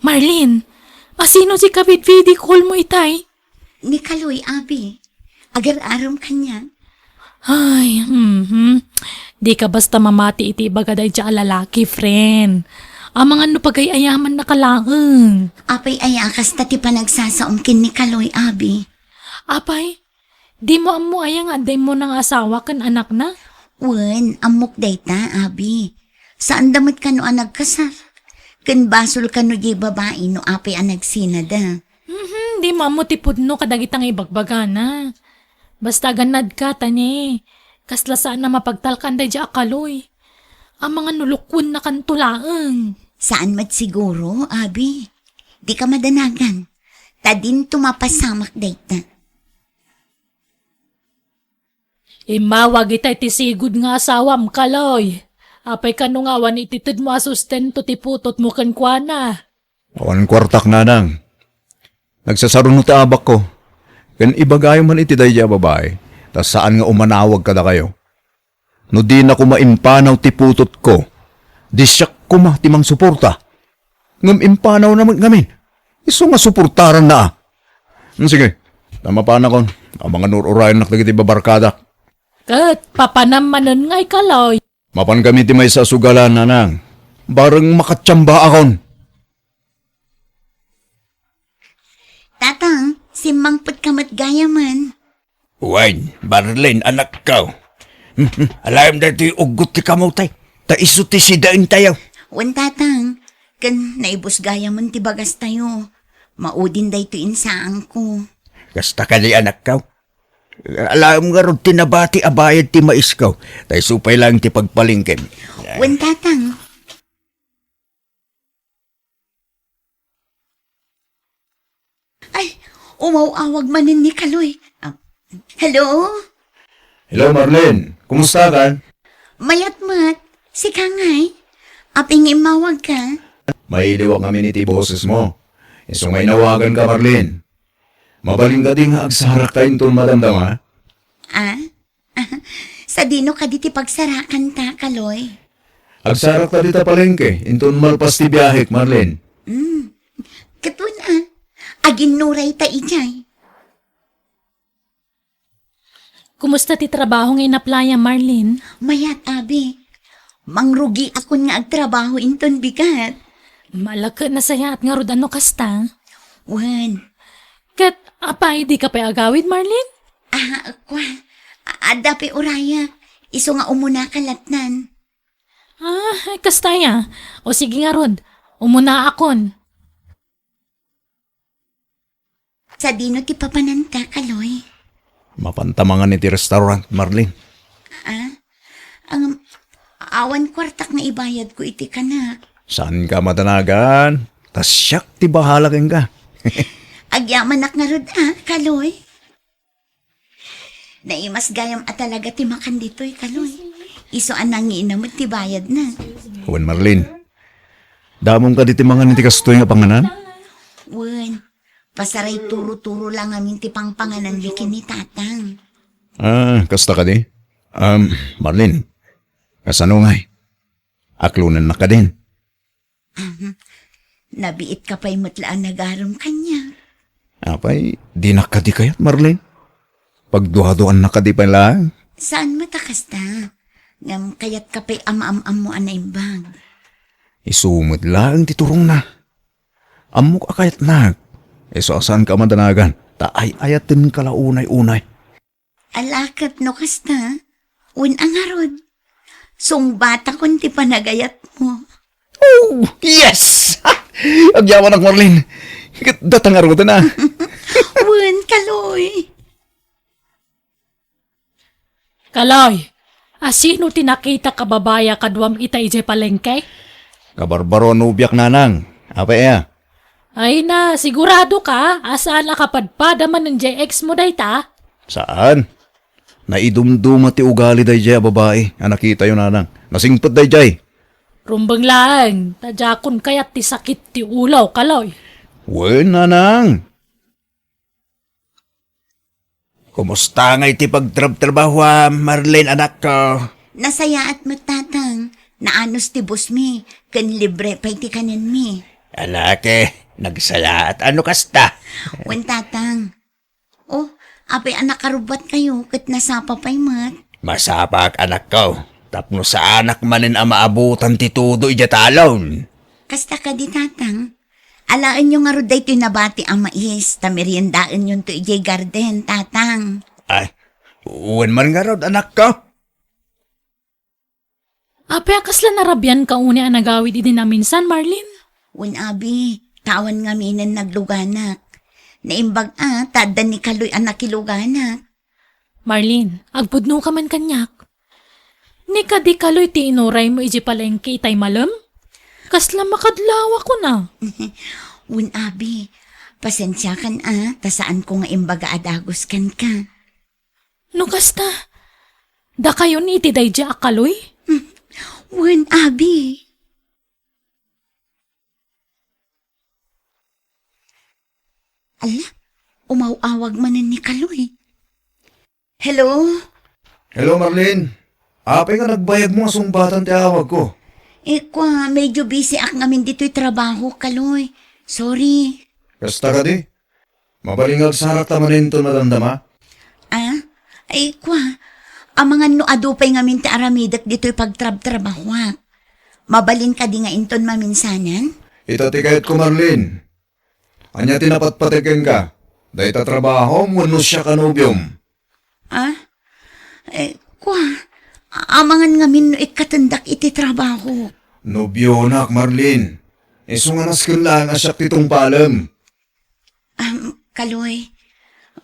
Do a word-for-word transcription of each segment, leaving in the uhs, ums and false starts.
Arlene, asino ti kabidbidi call mo itay? Ni Kaloy, abi. Agar-arom kaniak. Ay, mhm. Di ka basta mamati iti ibaga daydiay a lalaki, friend. Amangan no pagay-ayamannaka laeng. Apay aya a kasta ti panagsasaom ken ni Kaloy, abi? Apay, dimo ammo aya nga adda immuna nga asawa ken anakna? Wen, ammok dayta, abi. Saanda met kano a nagkasar. Ken basol kano diay babai no apay a nagsinada. Mhm, dimo ammo ti pudno kadagita nga ibagbagana. Basta agannadka, ta ne, kasla saan a mapagtalkan daydiay a Kaloy. Amangan no lukuennakanto laeng. Saan met siguro, abi. Dika madanagan. Ta dinto mapasamak dayta. Immawag itay ti sigud nga asawam, Kaloy. Apay kano nga awan ititedmo a sustento ti putotmo kenkuana? Awan kuartak, nanang. Nagsasaruno ti abakko. Ken ibagayo man iti daydiay a babai, ta saan nga umanawag kadakayo. No dina koma impanaw ti putotko, di siak koma ti mangsuporta. Ngem impanawna met ngamin. Isu nga suportaranna a. Hmm, sige, ta mapanakon. Amangan no ur-urayennak dagiti babarkadak. Ket papanam manen ngay, Kaloy. Mapankami ti maysa a sugalan, nanang. Bareng makatiambaakon. Tatang, simmangpetka met gayamen. Wen, Marlene, anakko. Alaem daytoy uggot ti kamotay. Ta isu ti sidaentayo. Wen, Tatang, ken naibus gayamen ti bagastayo. Maudin daytoy insaanko. Kasta kadi, anakko. Alaem ngarud ti nabati a bayad ti maisko. Ta isu pay laeng ti pagpalengkem. Wen, Tatang. Ay, umaw-awag manen ni Kaloy. Ah, hello? Hello, Marlene. Kumusta kan? Mayat met. Sika ngay? Apay nga immawagka? Mailiwak ngamin iti bosesmo. Isu nga inawaganka, Marlene. Mabalin kadi nga agsarakta inton madamdama? Ah? Sadino kadi ti pagsarakanta, Kaloy? Agsarakta dita palengke inton malpas ti biahek, Marlene. Hmm. Ket wen a, aginnurayta idiay. Kumusta ti trabaho nga inaplayam, Marlene? Mayat, abi. Mangrugiakon nga agtrabaho inton bigat. Ala ket nasayaat ngarud a no kasta. Wen. Ket apay, dika pay agawid, Marlene? Ah, kua. A-, adda pay urayak. Isu nga umunaka lattan. Ah, ay, kasta aya. O sige ngarud, umunaakon. Sadino ti papananta, Kaloy? Mapanta mangan iti restaurant, Marlene. Ah? Ang, awan kuartak nga ibayadko iti kanak. Saanka madanagan? Ta siak ti bahala kenka. Agyamanak ngarud, ah, Kaloy? Naimas gayam a talaga ti makan ditoy, Kaloy. Isu a nangiina met ti bayadna. Wen, Marlene. Damom kadi ti mangan iti kastoy nga panganan? Wen. Pasaray turo-turo la ngamin ti pangpanganan ken ni Tatang. Ah, kasta kadi? Um, Marlene, kasano ngay? Aklonennak kadin? Ahem. Nabiitka pay met la a nagaram kaniak. Apay, dinak kadi kayat, Marlene? Pagduaduannak kadi pay laeng? Saan met a kasta? Ngem kayatka pay a maam-ammo a naimbag. Isu met laeng ti turongna. Ammok a kayatnak. Isu a saanka a madanagan, ta ay-ayatenka la unay-unay. Ala ket no kasta, wen a ngarud, sungbatakon ti panagayatmo. Oh, yes! Agyamanak, Marlene. Ket data ngaruden a. Wen, Kaloy. Kaloy, asino ti nakitak a babai a kaduam ita idiay palengke? Kabarbaro a nobiak, nanang. Apay aya? Ay na, sigurado ka a saan a kapadpada manen diay ex mo dayta? Saan? Naidumduma ti ugali daydiay a babai a nakitayo, nanang. Nasingpet daydiay. Rumbeng laeng, ta diakon kayat ti sakit ti ulo, Kaloy. Wen, nanang. Kumusta ngay ti pagtrabtrabahoam, Marlene, anakko? Nasayaat met, Tatang. Naanus ti busmi, ken libre pay ti kanenmi. Anake, nagsayaat a no kasta. Wen, Tatang. Oh, apay a nakarubbatkayo ket nasapa pay met? Masapak, anakko, tapno saanak manen a maabutan ti tudo idiay talon. Kasta kadi, Tatang? Alaenyo ngarud daytoy nabati a mais, ta meriendaenyonto idiay garden, Tatang. Ay, wen man ngarud, anakko. Apay a kasla narabianka unay a nagawid idi naminsan, Marlene? Wen, abi, ta awan ngaminen nagluganak. Naimbag a, ta adda ni Kaloy a nakiluganak. Marlene, agpudnoka man kaniak. Ni kadi Kaloy ti inuraymo idiay palengke itay malem? Kasla makadlawakon a. Wen, abi, pasensiakan a, ta saanko nga imbaga a dagus kenka. No kasta, dakayon iti daydiay a Kaloy? Wen, abi. Ala, umaw-awag manen ni Kaloy. Hello? Hello, Marlene. Apay nga nagbayagmo a sungbatan ti awagko? Eh, kua, medyo busy ak ngamin ditoy trabaho, Kaloy. Sorry. Kasta kadi? Mabalin nga agsarakta manen inton madamdama? Ah? Ay, kua. Amangan no adu pay ngamin ti aramidek ditoy pagtrabtrabahoak. Mabalin kadi nga inton maminsanan? Ita ti kayatko, Marlene. Ania ti napatpateg kenka? Dayta trabahom wenno siak a nobiom? Ah? Eh, kua, amangan ngamin no ikkatendak iti trabaho. Nobionak, Marlene. Isu nga nasken laeng a siak ti tungpalem. Am, Kaloy,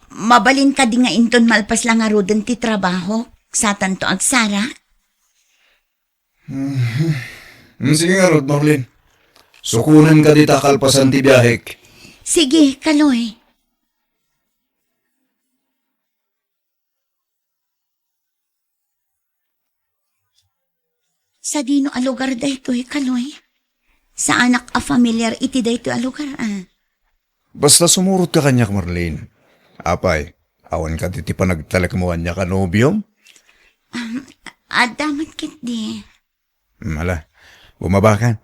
mabalin kadi nga inton malpas la ngaruden ti trabaho, satanto agsara? Mhm. Mm, sige ngarud, Marlene. Sukonen kadi ta kalpasan ti biahek. Sige, Kaloy. Sadino a lugar daytoy, Kaloy? Saanak a familiar iti daytoy a lugar, a. Basta sumurotka kaniak, Marlene. Apay, awan kadi ti panagtalekmo kaniak a nobiom? Um, adda met ketdi. Hmm, ala, bumabakan.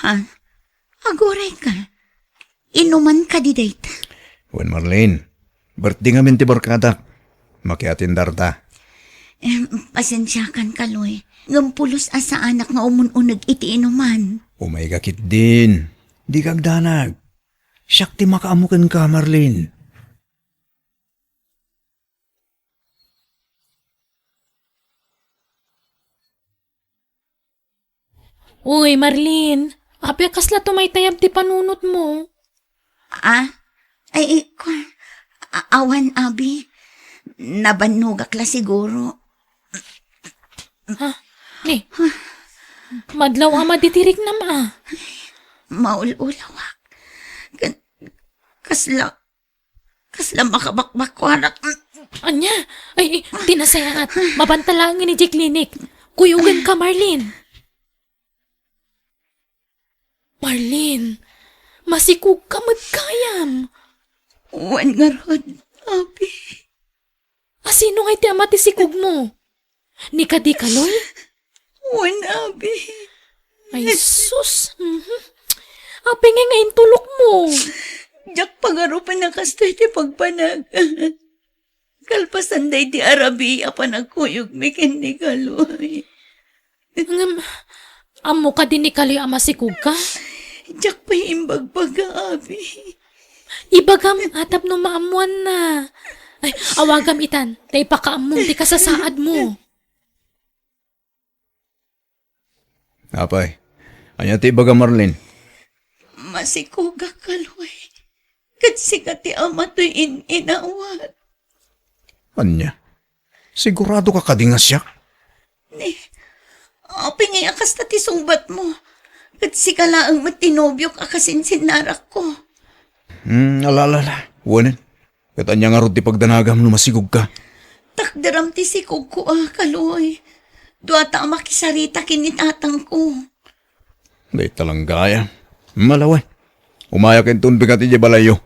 Ha? Agurayka? Inuman kadi dayta? Wen, Marlene, birthday ngamin ti barkadak. Makiatendarta. Em, pasensiakan, Kaloy. Ngem pulos a saanak nga umun-uneg iti inuman. Umayka ketdin. Dika agdanag. Siak ti makaammo kenka, Marlene. Uy, Marlene, apay a kasla tumaytayab ti panunotmo? Ah? Ay, ay, kua, a-, awan, abi. Nabannogak la siguro. Ha? Ni, madlaw a madi ti riknam, a. Maul-ulawak. Kan-, kasla Kasla makabakbakuanak. Ania? Ay, ay, ti nasayaat. Mabanta laeng idiay klinik. Kuyogenka, Marlene. Marlene, masikogka met gayam. Wen ngarud, abi. A, sino ngay ti ama ti sikogmo? Ni kadi Kaloy? Wen, abi. Ay, sus. Mhm. Apay ngay nga intulokmo? Diak pagarupen a kastoy ti pagpanag. Kalpasan daydi a rabii a panagkuyogmi ken ni Kaloy. Ngem, ammo kadi ni Kaloy a masikogka? Diak pay imbagbaga, abi. Ibagam a tapno maammoanna. Ay, awagam itan, ta ipakaammom ti kasasaadmo. Apay, ania ti ibaga, Marlene? Masikogak, Kaloy. Ket sika ti ama toy in-inawat. Ania? Siguradoka kadi nga siak? Ni, apay ngay a kasta ti sungbatmo? Ket sika laeng met ti nobiok a kasinsinnarakko. Hmm, ala, ala, ala. Wen. Ket ania ngarud ti pagdanagam no masikogka? Takderam ti sikogko a, Kaloy. Duata a makisarita ken ni tatangko. Dayta lang gayam. Malawen. Umayak inton bigat idiay balayyo.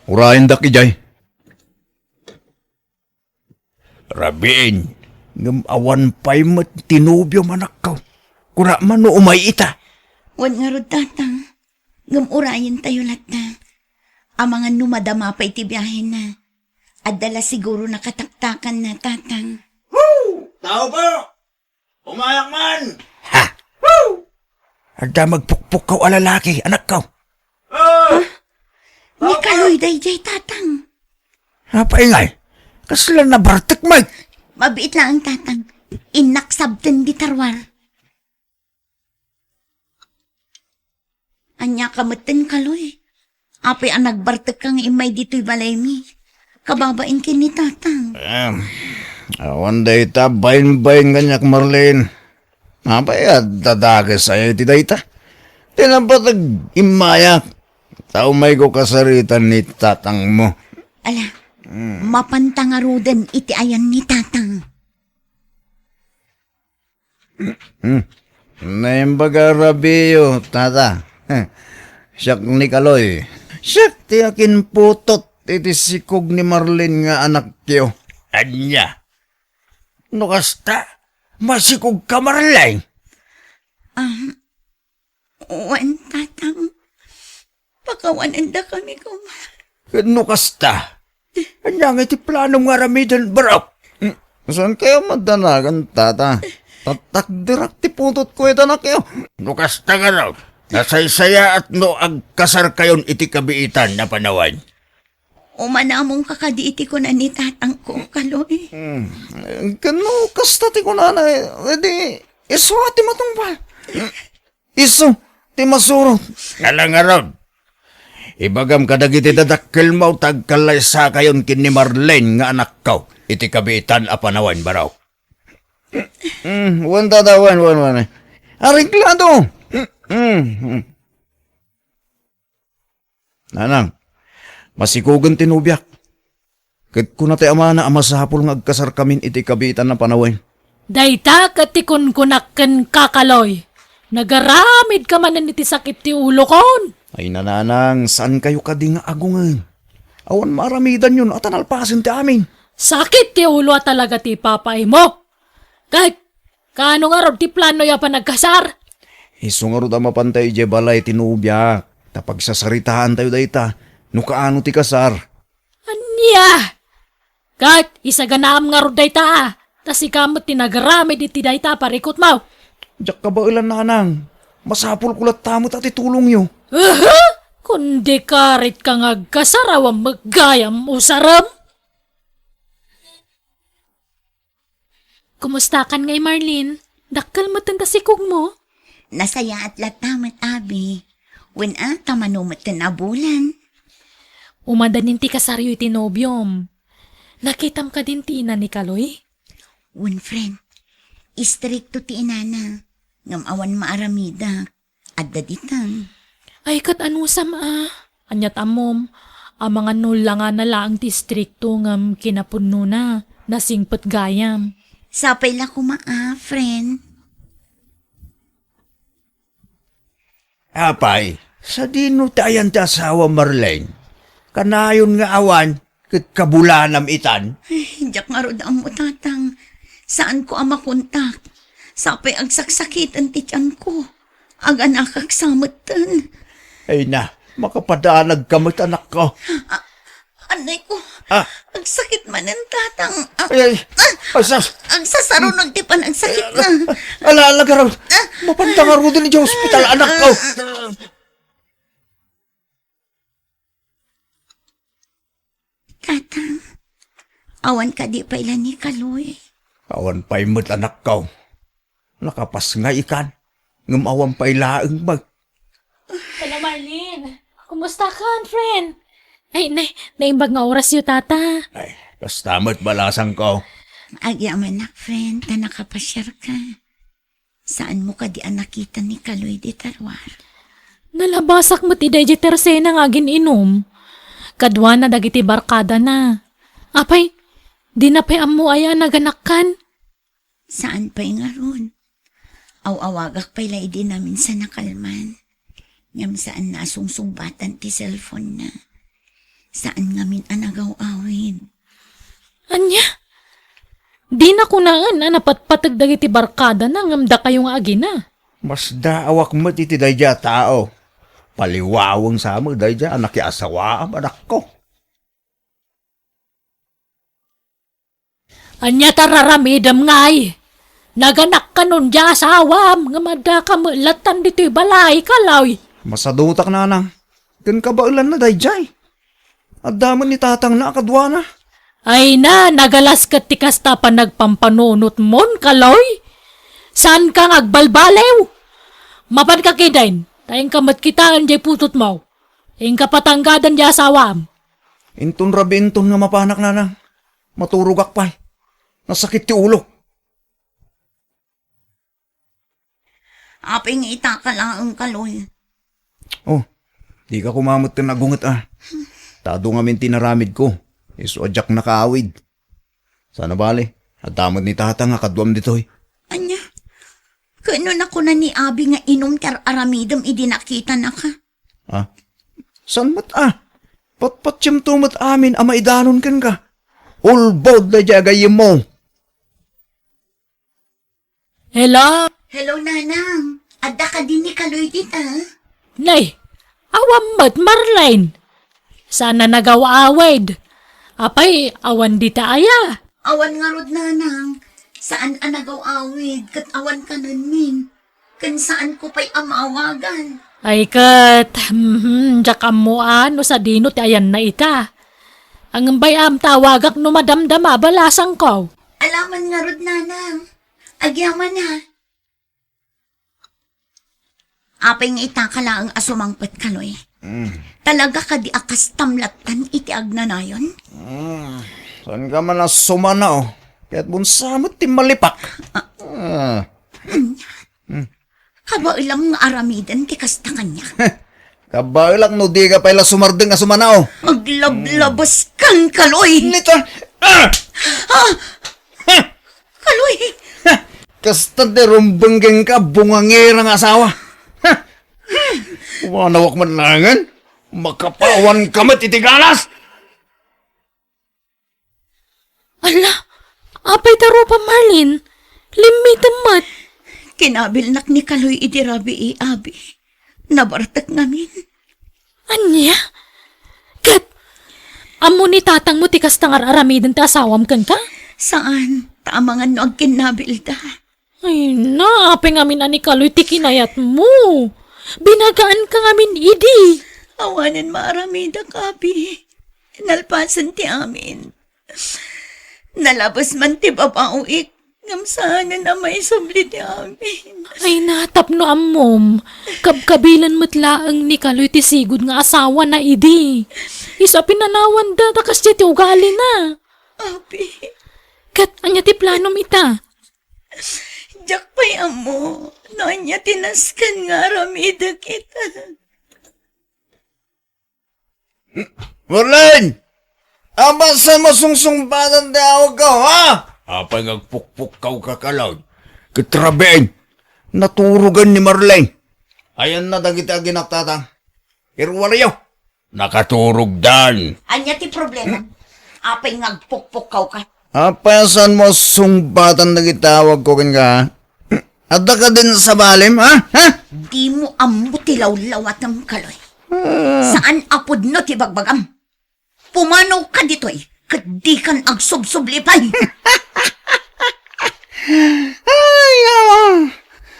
Urayendak idiay. Rabiin, ngem awan pay met ti nobiom, anakko. Kuna man no umay ita. Wen ngarud, tatang. Ngem urayentayo latta. Amangan no madama pay ti biahena. Adda la siguro nakataktakanna, Tatang. Woo! Tao po! Umayak man! Ha! Woo! Adda magpukpukkaw a lalaki, anakko. Ah! Ni Kaloy daydiay, Tatang. Apay ngay? Kasla nabartek met? Mabiit laeng, Tatang. Innak sabten di tarwar. Ania ka metten, Kaloy? Apay a nagbartekka nga immay ditoy balaymi? Kababain ken ni Tatang. Em, awan dayta bainbain kaniak, Marlene. Apay a dadakes aya iti dayta? Ti napateg immayak. Ta umayko kasaritan ni tatangmo. Ala, mapanta ngaruden iti ayan ni Tatang. Hmm. Naimbag a rabiyo, tata. Siak ni Kaloy. Siak ti akinputot iti sikog ni Marlene nga anakyo. Ania? No kasta, masikogka, Marlene? Ah, wen, Tatang. Pakawanendakami koma. Ket no kasta, ania ngay ti planom nga aramiden, barok? Hmm, saan kayo madanagan, tata? Tatakderak ti putotko ita, anakyo. No kasta ngarud, nasaysayaat no agkasarkayon iti kabiitan a panawen. Umanamongka kadi iti kuna ni tatangko, Kaloy. Hmm, ken no kasta ti kunana, edi isu a ti matungpal. Isu ti masurot. Ala ngarud, ibagam kadagiti dadakkelmo ta agkallaysakayon ken ni Marlene nga anakko iti kabiitan a panawen, barok. Mm, wen, tata, wen, wen, wen. Areglado. Mm, mm. Nanang, masikogen ti nobiak. Ket kuna ti amana a masapul nga agkasarkamin iti kabiitan a panawen. Dayta ket ti kunkunak kenka, Kaloy. Nagaramidka manen iti sakit ti ulokon. Ay, nanang, saan kayo kadi nga agungen? Awan maaramidanyon a ta nalpasen ti amin. Sakit ti ulo a talaga ti ipapaaymo. Ket, kaano ngarud ti plano a panagkasar? Isu ngarud a mapanta idiay balay ti nobiak, ta pagsasaritaantayo dayta, no kaano ti kasar. Ania? Ket isaganaam ngarud dayta, a, ta sika met ti nagaramid iti dayta a parikutmo. Diak kabaelan, nanang. Masapulko latta met a ti tulongyo. Aha! Kundi karit ka nga agkasar awan met gayam usarem. Kumustakan ngay, Marlene? Dakkel met ti sikogmo? Nasayaat latta met, abi. Wen a, ta mano met ti nabulan. Umadanin ti kasaryo iti nobiom. Nakitam kadin ti ina ni Kaloy? Wen, friend. Istrikto ti inana. Ngem awan maaramidak. Adda ditan. Ay, ket anusam a? Aniat ammom, amangan no langana laeng ti istrikto ngem kinapudnona, nasingpet gayam. Sapay la koma a, friend. Apay, sadino ti ayan ti asawa, Marlene? Kanayon nga awan, ket kabulanam itan? Ay, diak ngarud ammo, Tatang. Saanko a makontak. Sapay agsaksakiten ti tianko. Aganakak sa metten. Ay na, makapadanagka met, anakko. A-, anay ko. Ah. Agsakit manen, Tatang. Ah, ay, ay. Ah, ay, sus. Agsasarunog ti panagsakit na. Ala, ala, garud. Ah. Mapanta ngaruden idiay hospital, anakko. Ah. Tatang, awan kadi pay la ni Kaloy? Awan pay met, anakko. Nakapas nga ikan, ngem awan pay laeng met. Hello, Marlene. Kumusta kan, friend? Ay, nay, naimbag nga orasyo, tata. Ay, kasta met balasangko. Agyamanak, friend, ta nakapasiarka. Saanmo kadi a nakita ni Kaloy di tarwar? Nalabasak met idiay tersena nga agin-inum. Kaduana dagiti barkadana. Apay, dina pay ammo aya a naganakkan? Saan pay ngarud. Aw-awagak pay la idi naminsan a kalman. Ngem saan na a sungsungbatan ti cellphone na. Saan ngamin a nagaw-awid. Ania? Dina kunaen a napatpateg dagiti barkadana ngem dakayo nga agina. Masdaawak met iti daydiay a tao. Paliwaweng sa met daydiay a nakiasawaam, anakko. Ania ti ar-aramidem ngay? Naganak kanon diay asawam, ngem addaka met lattan ditoy balay, Kaloy. Masadutak, nanang. Ken kabaelanna daydiay. Adda met ni tatangna a kaduana. Ay na, nagalas ket ti kasta a panagpampanunotmon, Kaloy. Saanka nga agbalbaliw. Mapanka ketdin, ta inka met kitaen diay putotmo. Inka patanggadan diay asawam. Inton rabii inton nga mapanak, nanang. Maturogak pay. Nasakit ti ulok. Apay nga itaka laeng, Kaloy? Oh, dika koma metten agunget a. Ta adu ngamin ti inaramidko. Isu a diak nakaawid. Saan a bale, adda met ni tatang a kaduam ditoy. Ania? Ket no nakuna ni abi nga inum ti ar-aramidem idi nakitanaka? Ah? Saan met a? Patpatiemto met amin a maidanon kenka. Ulbod daydiay a gayyemmo. Hello? Hello, Nanang. Adda kadi ni Kaloy dita? Nay, awan met, Marlene. Saan a nagaw-awid? Apay, awan dita aya? Awan ngarud, Nanang. Saan a nagaw-awid, ket awan kanenmin. Ken saanko pay a maawagan. Ay ket, mhm, diak ammo a no sadino ti ayanna ita. Ngem bay-am ta awagak no madamdama a balasangko. Alaman ngarud, Nanang. Agyaman a. Apay nga itaka laeng a sumangpet, Kaloy? Mm. Talaga kadi a kastam lattan iti agnanayon? Mm. Saanka man a sumana, oh. Ket bunsa met ti malipak. Ah. Ah. Kabaelam nga aramiden ti kasta kaniak. Kabaelak no dika pay la sumardeng a sumana, oh. Aglablabas kan, Kaloy! Nita! Ah! Ah! Kaloy! Kasta ti rumbeng kenka, bungangera nga asawa. Umanawak man langen, makapawan ka met iti galas! Ala, apay ta rupa, Marlene? Limmitem met. Kinabilnak ni Kaloy idi rabii, abi. Nabartek ngamin. Ania? Ket, ammo ni tatangmo ti kasta nga ar-aramiden ti asawam kenka? Saan, ta amangan no agkinnabilda. Ay na, apay ngamin a ni Kaloy ti kinayatmo. Binagaanka ngamin idi. Awanen maaramidak, abi. Nalpasen ti amin. Nalabes man ti babaoik, ngem saanen a maisubli ti amin. Ay na, tapno ammom, kabkabilan met laeng ni Kaloy ti sigud nga asawana idi. Isu a pinanawanda ta kasdiay ti ugalina. Abi. Ket ania ti planom ita? Diak pay ammo no ania ti nasken nga aramidek ita. Marlene! Apay saan mo sungsungbatan ti awagko, ha? Apay nga agpukpukkaw ka, Kaloy? Ket rabiin, naturogan ni Marlene. Ayanna dagiti aginak, tatang. Iruaryo. Nakaturogdan. Ania ti problema? Apay nga agpukpukkaw ka? Apay saan mo sungbatan dagiti awagko kenka? Adda kadin sabalem, ha? Ha? Dimo ammo ti lawlawatem, Kaloy. Ah. Saan a pudno ti bagbagam. Pumanaw ka ditoy, ket dikan agsubsubli pay. Ay, awa.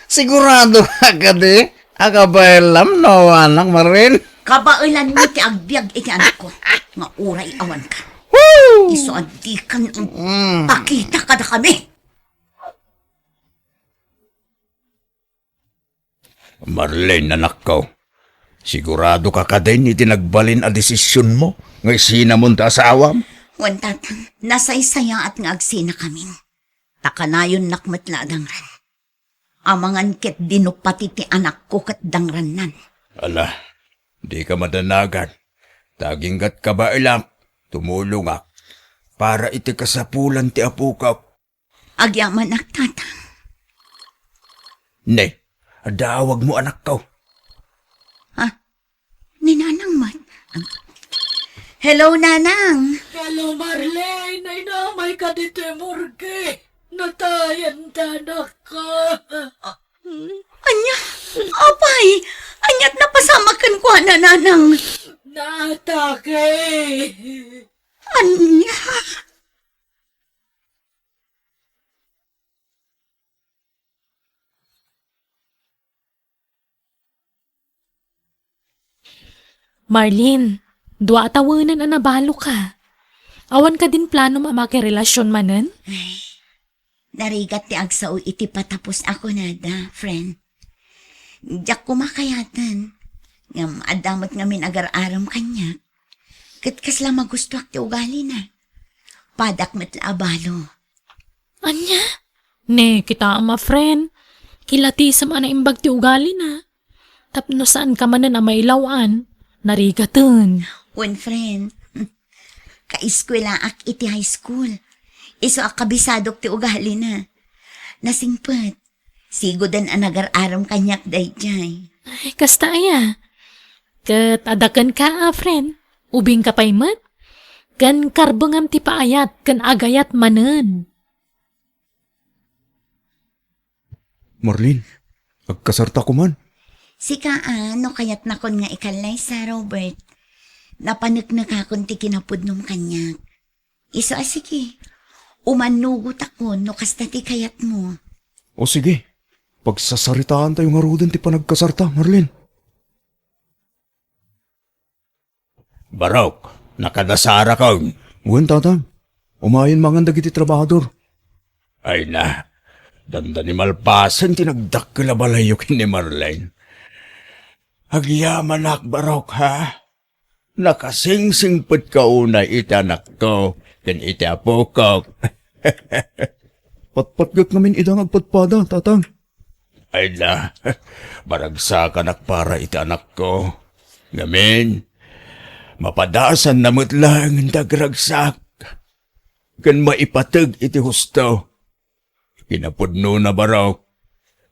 Sigurado ka kadi a kabaelam no awanak, Marlene? Kabaelanmi ti agbiag iti anakko, nga uray awanka. Woo! Isu a dikan Mm. agpakita kadakami. Marlene, anakko, sigurado ka kadin iti nagbalin a desisionmo nga isinamon ti asawam? Wen, tatang, nasaysayaat nga agsinakamin. Ta kanayonnak met la a dangran. Amangan ketdi no pati ti anakko ket dangrannan. Ala, dika madanagan. Ta aginggat kabaelak, tumulongak para iti kasapulan ti apokak. Agyamanak, tatang. Ne, adda awagmo, anakko. Ha? Ni Nanang met. Hello, Nanang. Hello, Marlene. Ay, namayka ditoy morgue. Natayen ti anakko. Ania? Apay? Ania't napasamak kenkuana, nanang? Natake. Ania? Marlene, dua a tawenen a nabaloka. Awan kadin planom a makirelasyon manen? Ay, narigat ti agsao iti patapos a kunada, friend. Diak koma kayaten. Ngem adda met ngamin agar-arem kaniak. Ket kasla magustoak ti ugalina. Padak met la a balo. Ania? Ne, kitaem a friend. Kilatisem a naimbag ti ugalina. Tapno saanka manen a mailaw-an, narigaten. Wen, friend. Kaeskuelaak iti high school. Isu a kabisadok ti ugalina. Nasingpet. Sigoden a nagar-arem kaniak daydiay. Ay, kasta aya. Ket adda kenka a friend. Ubingka pay met. Ken karbengam ti paayat ken agayat manen. Marlene, agkasarta koman. Sika a, no kayatnakon nga ikallaysa, Robert. Napaneknekakon ti kinapudnom kaniak. Isu a sige, umannugotakon no kasta ti kayatmo. O sige, pagsasaritaantayo ngaruden ti panagkasarta, Marlene. Barok, nakadasarakon. Wen, Tatang. Umayen mangan dagiti trabahador. Ay na, dandani malpasen ti nagdakkel a balayyo ken ni Marlene. Agyamanak, Barok, ha? Nakasingsingpetka unay iti anakko ken iti apokok. Patpatgek ngamin ida nga agpadpada, Tatang. Ay na, maragsakanak para iti anakko. Ngamin, mapadasanna met laeng ti agragsak ken maipateg iti husto. Kinapudnona, Barok,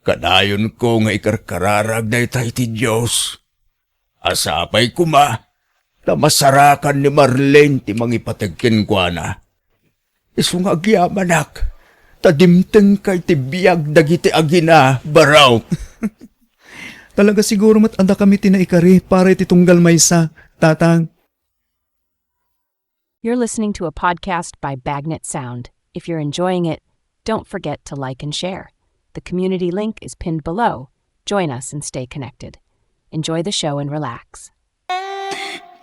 kadayonko nga ikarkararag dayta iti Dios. Sapay koma, ta masarakan ni Marlene ti mangipateg kenkuana. Isu nga agyamanak, ta dimtengka iti biag dagiti agina, Barok. Talaga siguro met a dakami ti naikari para iti tunggal maysa, Tatang. You're listening to a podcast by Bagnet Sound. If you're enjoying it, don't forget to like and share. The community link is pinned below. Join us and stay connected. Enjoy the show and relax.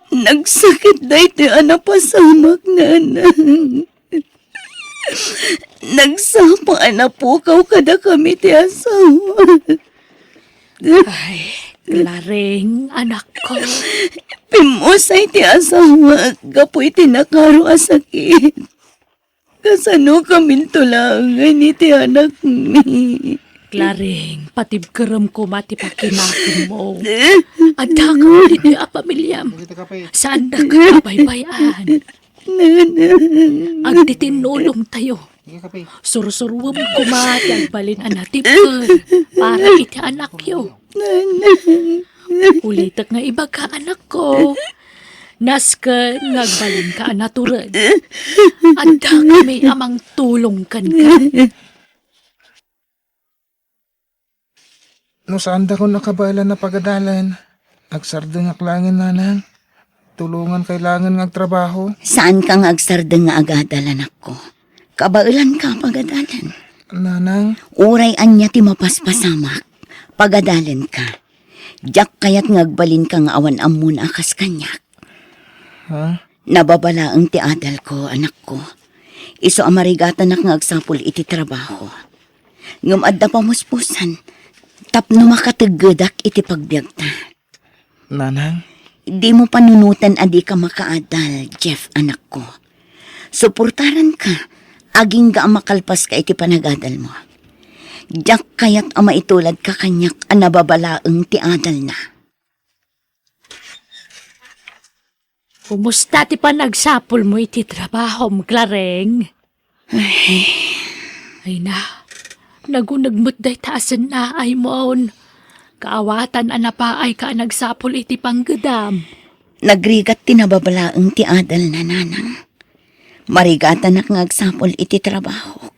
Nagsakit daytoy a napasamak, nanang. Nagsapa a napukaw kadakami ti asawa. Ay, Claring, anakko. Pimmusay ti asawa gapu iti nakaro a sakit. Kasano kaminto laengen iti anakmi? Claring, patibkerem koma ti pakinakinmo. Addaka ditoy a pamiliam. Saandaka a baybay-an. Nanang. Agtitinnulongtayo. Sursuruem koma ti agbalin a natibker para iti anakyo. Nanang. Ulitek nga ibaga, anakko. Nasken nga agbalinka a natured. Addakami a mangtulong kenka. No saandakon a kabaelan a pagadalen, agsardengak laengen, nanang. Tulongan kay laengen nga agtrabaho. Saanka nga agsardeng nga agadal, anakko. Kabaelanka a pagadalen. Nanang. Uray ania ti mapaspasamak, pagadalenka. Diak kayat nga agbalinka nga awan ammona a kas kaniak. Ha? Nababalaeng ti adalko, anakko. Isu a marigatanak nga agsapul iti trabaho. Ngem adda pamuspusan tapno makateggedak iti pagbiagta. Nanang? Dimo panunoten a dika makaadal, Jeff, anakko. Suportaranka, agingga a makalpaska iti panagadalmo. Diak kayat a maituladka kaniak a nababalaeng ti adalna. Kumusta ti panagsapulmo iti trabahom, Clareng? Ay. Ay na, naguneg met dayta a sennaaymo. Kaawatan a napaayka a nagsapul iti panggedam. Nagrigat ti nababalaeng ti adalna, nanang. Marigatanak nga agsapul iti trabaho.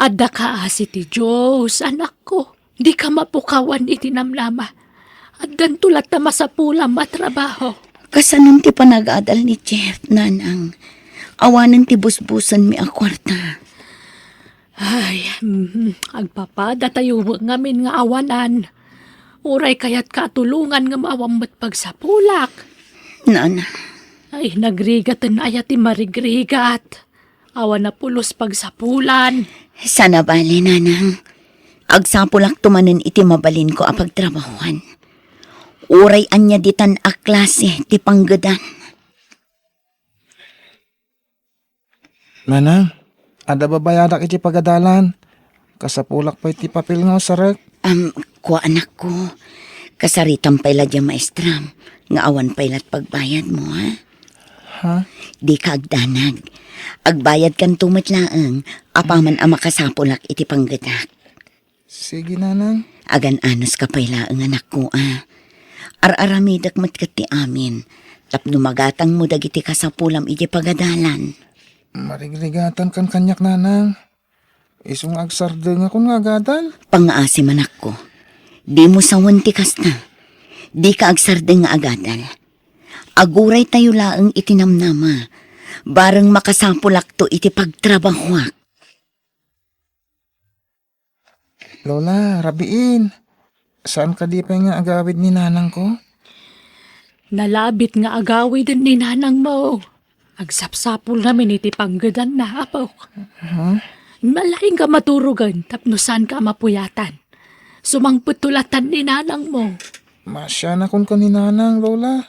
Adda kaasi ti Dios, anakko. Dika mapukawan iti namnama. Addanto latta masapulam a trabaho. Kasanon ti panagadal ni Jeff, Nanang? Awanen ti busbusenmi a kuarta. Ay, mhm, agpapadatayo met ngamin nga awanan. Uray kayatka a tulongan ngem awan met pagsapulak. Nana. Ay, nagrigaten aya ti marigrigat. Awan a pulos pagsapulan. Saan a bale, Nanang. Agsapulakto manen iti mabalinko a pagtrabahuan. Uray ania ditan a klase ti panggedan. Nanang, adda babayadak iti pagadalan. Kasapulak pay ti papel nga usarek. Am, kua, anakko. Kasaritam pay la diay maestram nga awan pay lat pagbayadmo, ha? Ha? Dika agdanag. Agbayadkanto met laeng apaman a makasapulak iti panggedak. Sige, Nanang. Agan-anoska pay laeng, anakko, a. Ar-aramidek met ket ti amin tapno magatangmo dagiti kasapulam iti pagadalan. Marigrigatankan kaniak, Nanang. Isu nga agsardengakon nga agadal. Pangngaasim, anakko. Dimo sawen ti kasta. Dika agsardeng nga agadal. Aguraytayo laeng iti namnama. Bareng makasapulakto iti pagtrabahuak. Lola, rabiin. Saan kadi pay nga agawid ni nanangko? Nalabit nga agawiden ni nanangmo. Agsapsapulnamin iti panggedanna, apok. Huh? Nalaing ka maturogen tapno saanka a mapuyatan. Sumangpetto latan ni nanangmo. Masianakon ken ni nanang, Lola.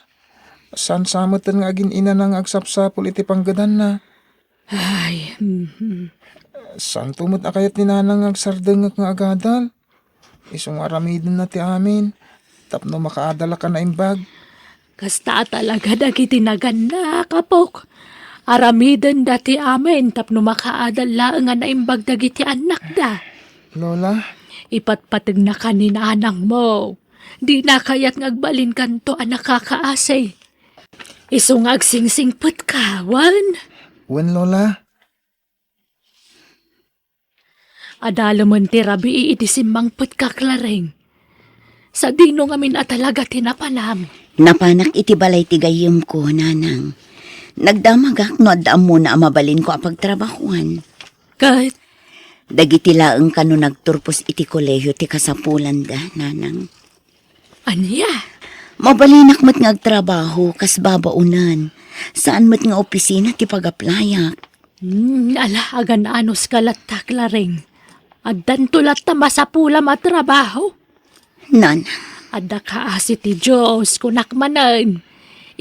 Saan sa metten nga agin-inana nga agsapsapul iti panggedanna. Ay, mhm. Saanto met a kayat ni nanang nga agsardengek nga agadal. Isu nga aramidenna ti amin, tapno makaadalak a naimbag. Kasta a talaga dagiti nagannak, apok. Aramidenda ti amin tapno makaadal laeng a naimbag dagiti annakda. Lola? Ipatpategnaka ni nanangmo. Dina kayat nga agbalinkanto a nakakaasi. Isu nga agsingsingpetka, wen? Wen, Lola. Adalemen ti rabii idi simmangpetka, Clareng. Sadino ngamin a talaga ti napanam? Napanak iti balay ti gayyemko, nanang. Nagdamagak no adda ammona a mabalinko a pagtrabahuan. Ket? Dagiti laeng kano nagturpos iti kolehio ti kasapulanda, nanang. Ania? Mabalinak met nga agtrabaho kas babaonan. Saan met nga opisina ti pagaplayak. Hmm, ala, agan-anoska latta, Clareng. Addanto latta masapulam a trabaho. Nan. Adda kaasi ti Dios, kunak manen.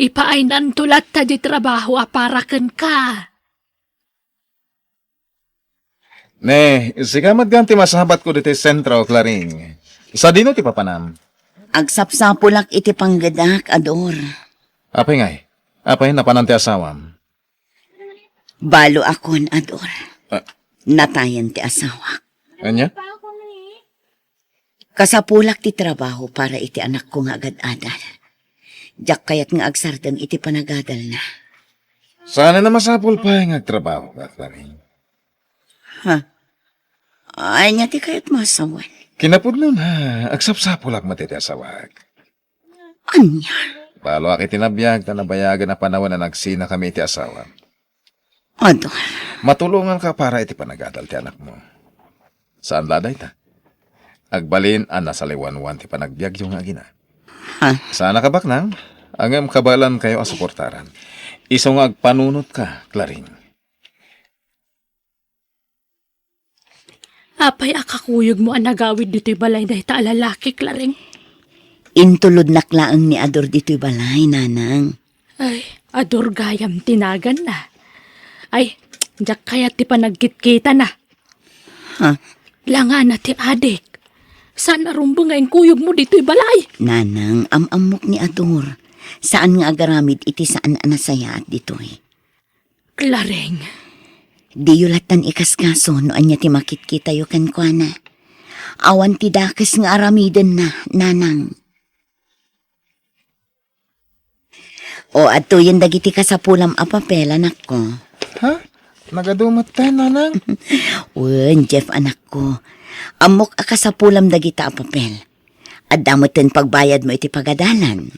Ipaaynanto latta di trabaho a para kenka. Ne, sika met gayam ti masabatko ditoy sentro, Clareng. Sadino ti papanam? Agsapsapulak iti panggedak, Ador. Apay ngay? Apay napanan ti asawam? Balo akon, Ador. Ah. Natayen ti asawak. Ania? Kasapulak ti trabaho para iti anakko nga agad-adal. Diak kayat nga agsardeng iti panagadalna. Saan a masapul pay nga agtrabaho, Clareng. Ha? Ania ti kayatmo a sawen? Kinapudnona, agsapsapulak met iti asawak. Ania? Baloak iti nabiag ta nabayagen a panawen a nagsinakami iti asawam. Adu. Matulonganka para iti panagadal ti anakmo. Saan la dayta? Agbalin a nasaliwanwan ti panagbiagyo nga agina. Ha? Saan a kabaknang, ngem kabaelankayo a suportaran. Isu nga agpanunotka, Clareng. Apay a kakuyogmo a nagawid ditoy balay dayta a lalaki, Clareng? Intulodnak laeng ni Ador ditoy balay, nanang. Ay, Ador gayam ti naganna. Ay, diak kayat ti panagkitkitana. Ha? Langana ti adik. Saan a rumbeng nga inkuyogmo ditoy balay? Nanang, am-ammok ni Ador. Saan nga agaramid iti saan a nasayaat ditoy. Clareng. Diyo lattan ikaskaso no ania ti makitkitayo kenkuana. Awan ti dakes nga aramidenna, nanang. O, adtoyen dagiti kasapulam a papel, anakko. Ha? Nagadu metten, nanang? Wen, Jeff, anakko. Ammok a kasapulam dagita a papel. Adda metten pagbayadmo iti pagadalan.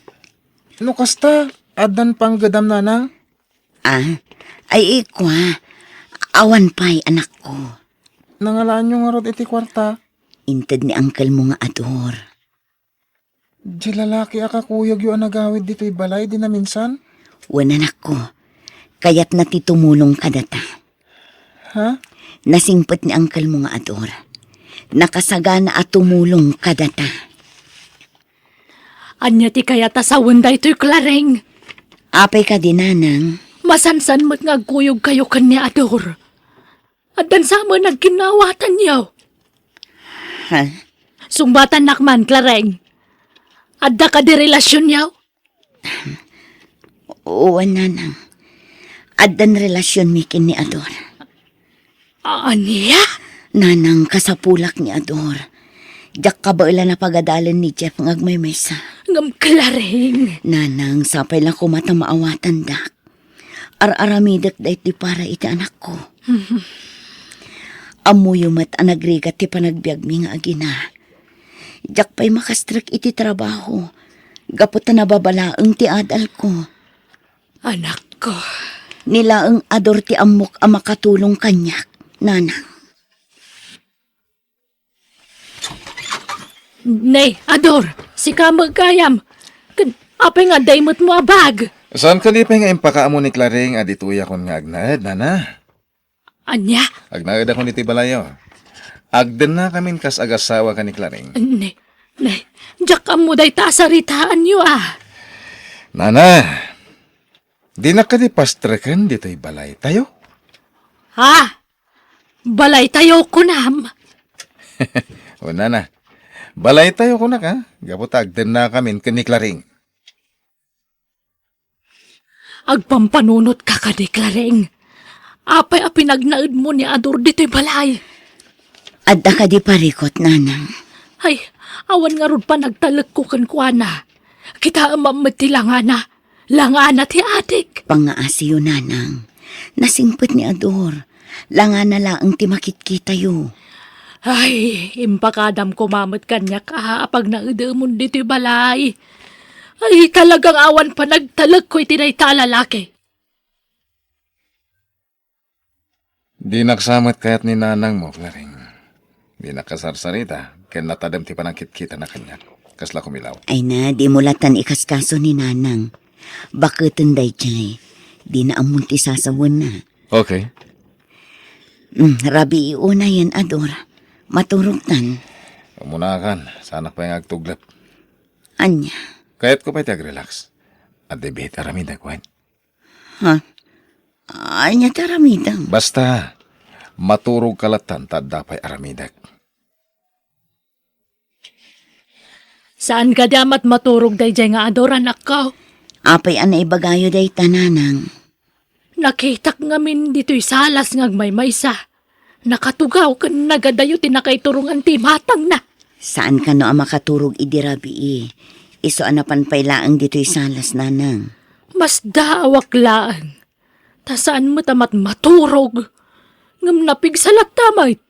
No kasta, addan panggedam, nanang? Ah, ay ikua, awan pay, anakko. Nangalaanyo ngarud iti kuarta? Inted ni angkelmo nga Ador. Di lalaki a kakuyogyo a nagawid ditoy balay di naminsan? Wen, anakko, kayatna ti tumulong kadata. Ha? Nasingpet ni angkelmo nga Ador. Nakasagana a tumulong kadata. Ania ti kayat a sawen daytoy, Claring? Apay kadi, nanang? Masansan met nga agkuyogkayo ken ni Ador. Addan sa met nagkinnaawatanyo. Ha? Sungbatannak man, Claring. Adda kadi relasionyo? Wen, nanang. Addan relasionmi ken ni Ador. Ania? Nanang, kasapulak ni Ador. Diak kabaelan a pagadalen ni Jeff nga agmaymaysa. Ngem, Claring. Nanang, sapay la koma ta maawatandak. Ar-aramidek daytoy para iti anakko. Ammoyo met a nagrigat ti panagbiagmi nga agina. Diak pay makastrek iti trabaho, gapu ta nababalaeng ti adalko. Anakko. Ni laeng Ador ti ammok a makatulong kaniak, nanang. Ne, Ador, sika met gayam. Ken, apay nga adda imetmo a bag? Saan kadi pay nga impakaammo ni Claring a ditoyakon nga agnaed, nana? Ania? Agnaedakon iti balayo. Agdennakamin kas agasawa ken ni Claring. Ne, ne, diak ammo dayta a saritaanyo, a. Nana, dinak kadi pastreken ditoy balaytayo? Ha? Balaytayo, kunam? O, nana, balaytayo kunak, a, gapu ta agdennakamin ken ni Claring. Agpampanunotka kadi, Claring? Apay a pinagnaedmo ni Ador ditoy balay? Adda kadi parikut, nanang? Ay, awan ngarud panagtalekko kenkuana. Kitaem met ti langana. Langana ti adik. Pangngaasiyo, nanang. Nasingpet ni Ador. Langana laeng ti makitkitayo. Ay, impakadam koma met kaniak a pagnaedemon ditoy balay. Ay, talagang awan panagtalekko iti dayta a lalaki. Dinak sa met kayat ni nanangmo, Claring. Dinak kasarsarita, ken natadem ti panangkitkitana kaniak. Kasla kumilaw. Ay na, dimo latan ikaskaso ni nanang. Baketen daydiay. Dina ammon ti sasawenna. Okay. Mm, rabii unayen, Ador. Maturogtan. Umunakan, saanak pay nga agtuglep. Ania? Kayatko pay ti agrelax. Adda biit aramidek, wen? Ha? Ania ti aramidem? Basta, maturogka lattan ta adda pay aramidek. Saan kadi a met maturog daydiay nga Ador, anakko? Apay a naibagayo dayta, nanang? Nakitak ngamin ditoy salas nga agmaymaysa. Nakatugaw ken nagadayo ti nakaiturongan ti imatangna. Saan kano a makaturog idi rabii? Isu a napan pay laeng ditoy salas, nanang. Masdaawak laeng. Ta saan met a mat-, maturog. Ngem napigsa latta met.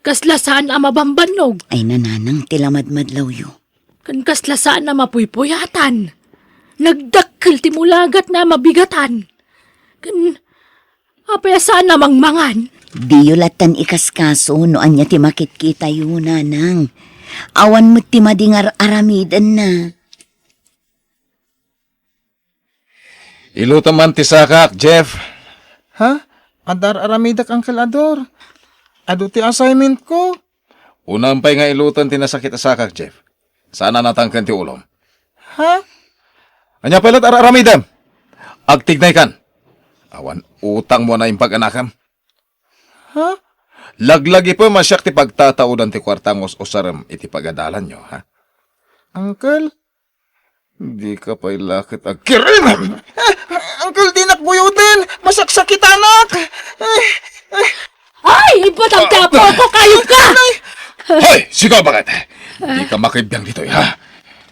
Kasla saan a mabambannog. Ay, nanang, ti lamadmadlawyo. Ken kasla saan a mapuypuyatan. Nagdakkel ti mulagatna a mabigatan. Ken apay a saan a mangmangan? Diyo lattan ikaskaso no ania ti makitkitayo, nanang. Awan met ti madingar-aramidenna. Ilutem man ti sakak, Jeff. Ha? Adda ar-aramidek, Uncle Ador. Adu ti assignment ko. Unam pay nga ilutem ti nasakit a sakak, Jeff. Saan a natangken ti ulom. Ha? Ania pay la't ar-aramidem? Agtignaykan. Awan utangmo a naimbag a nakem. Ha? Laglagipem a siak ti pagtataudan ti kuarta nga us-usarem iti pagadalanyo, ha? Uncle, dika pay la ket agkirimem! Ah, Uncle, dinak buyoten! Masaksakitanak! Ay, ibatam ti apoko, kayupka! Hoy, sika, baket! Dika makibiang ditoy, ha?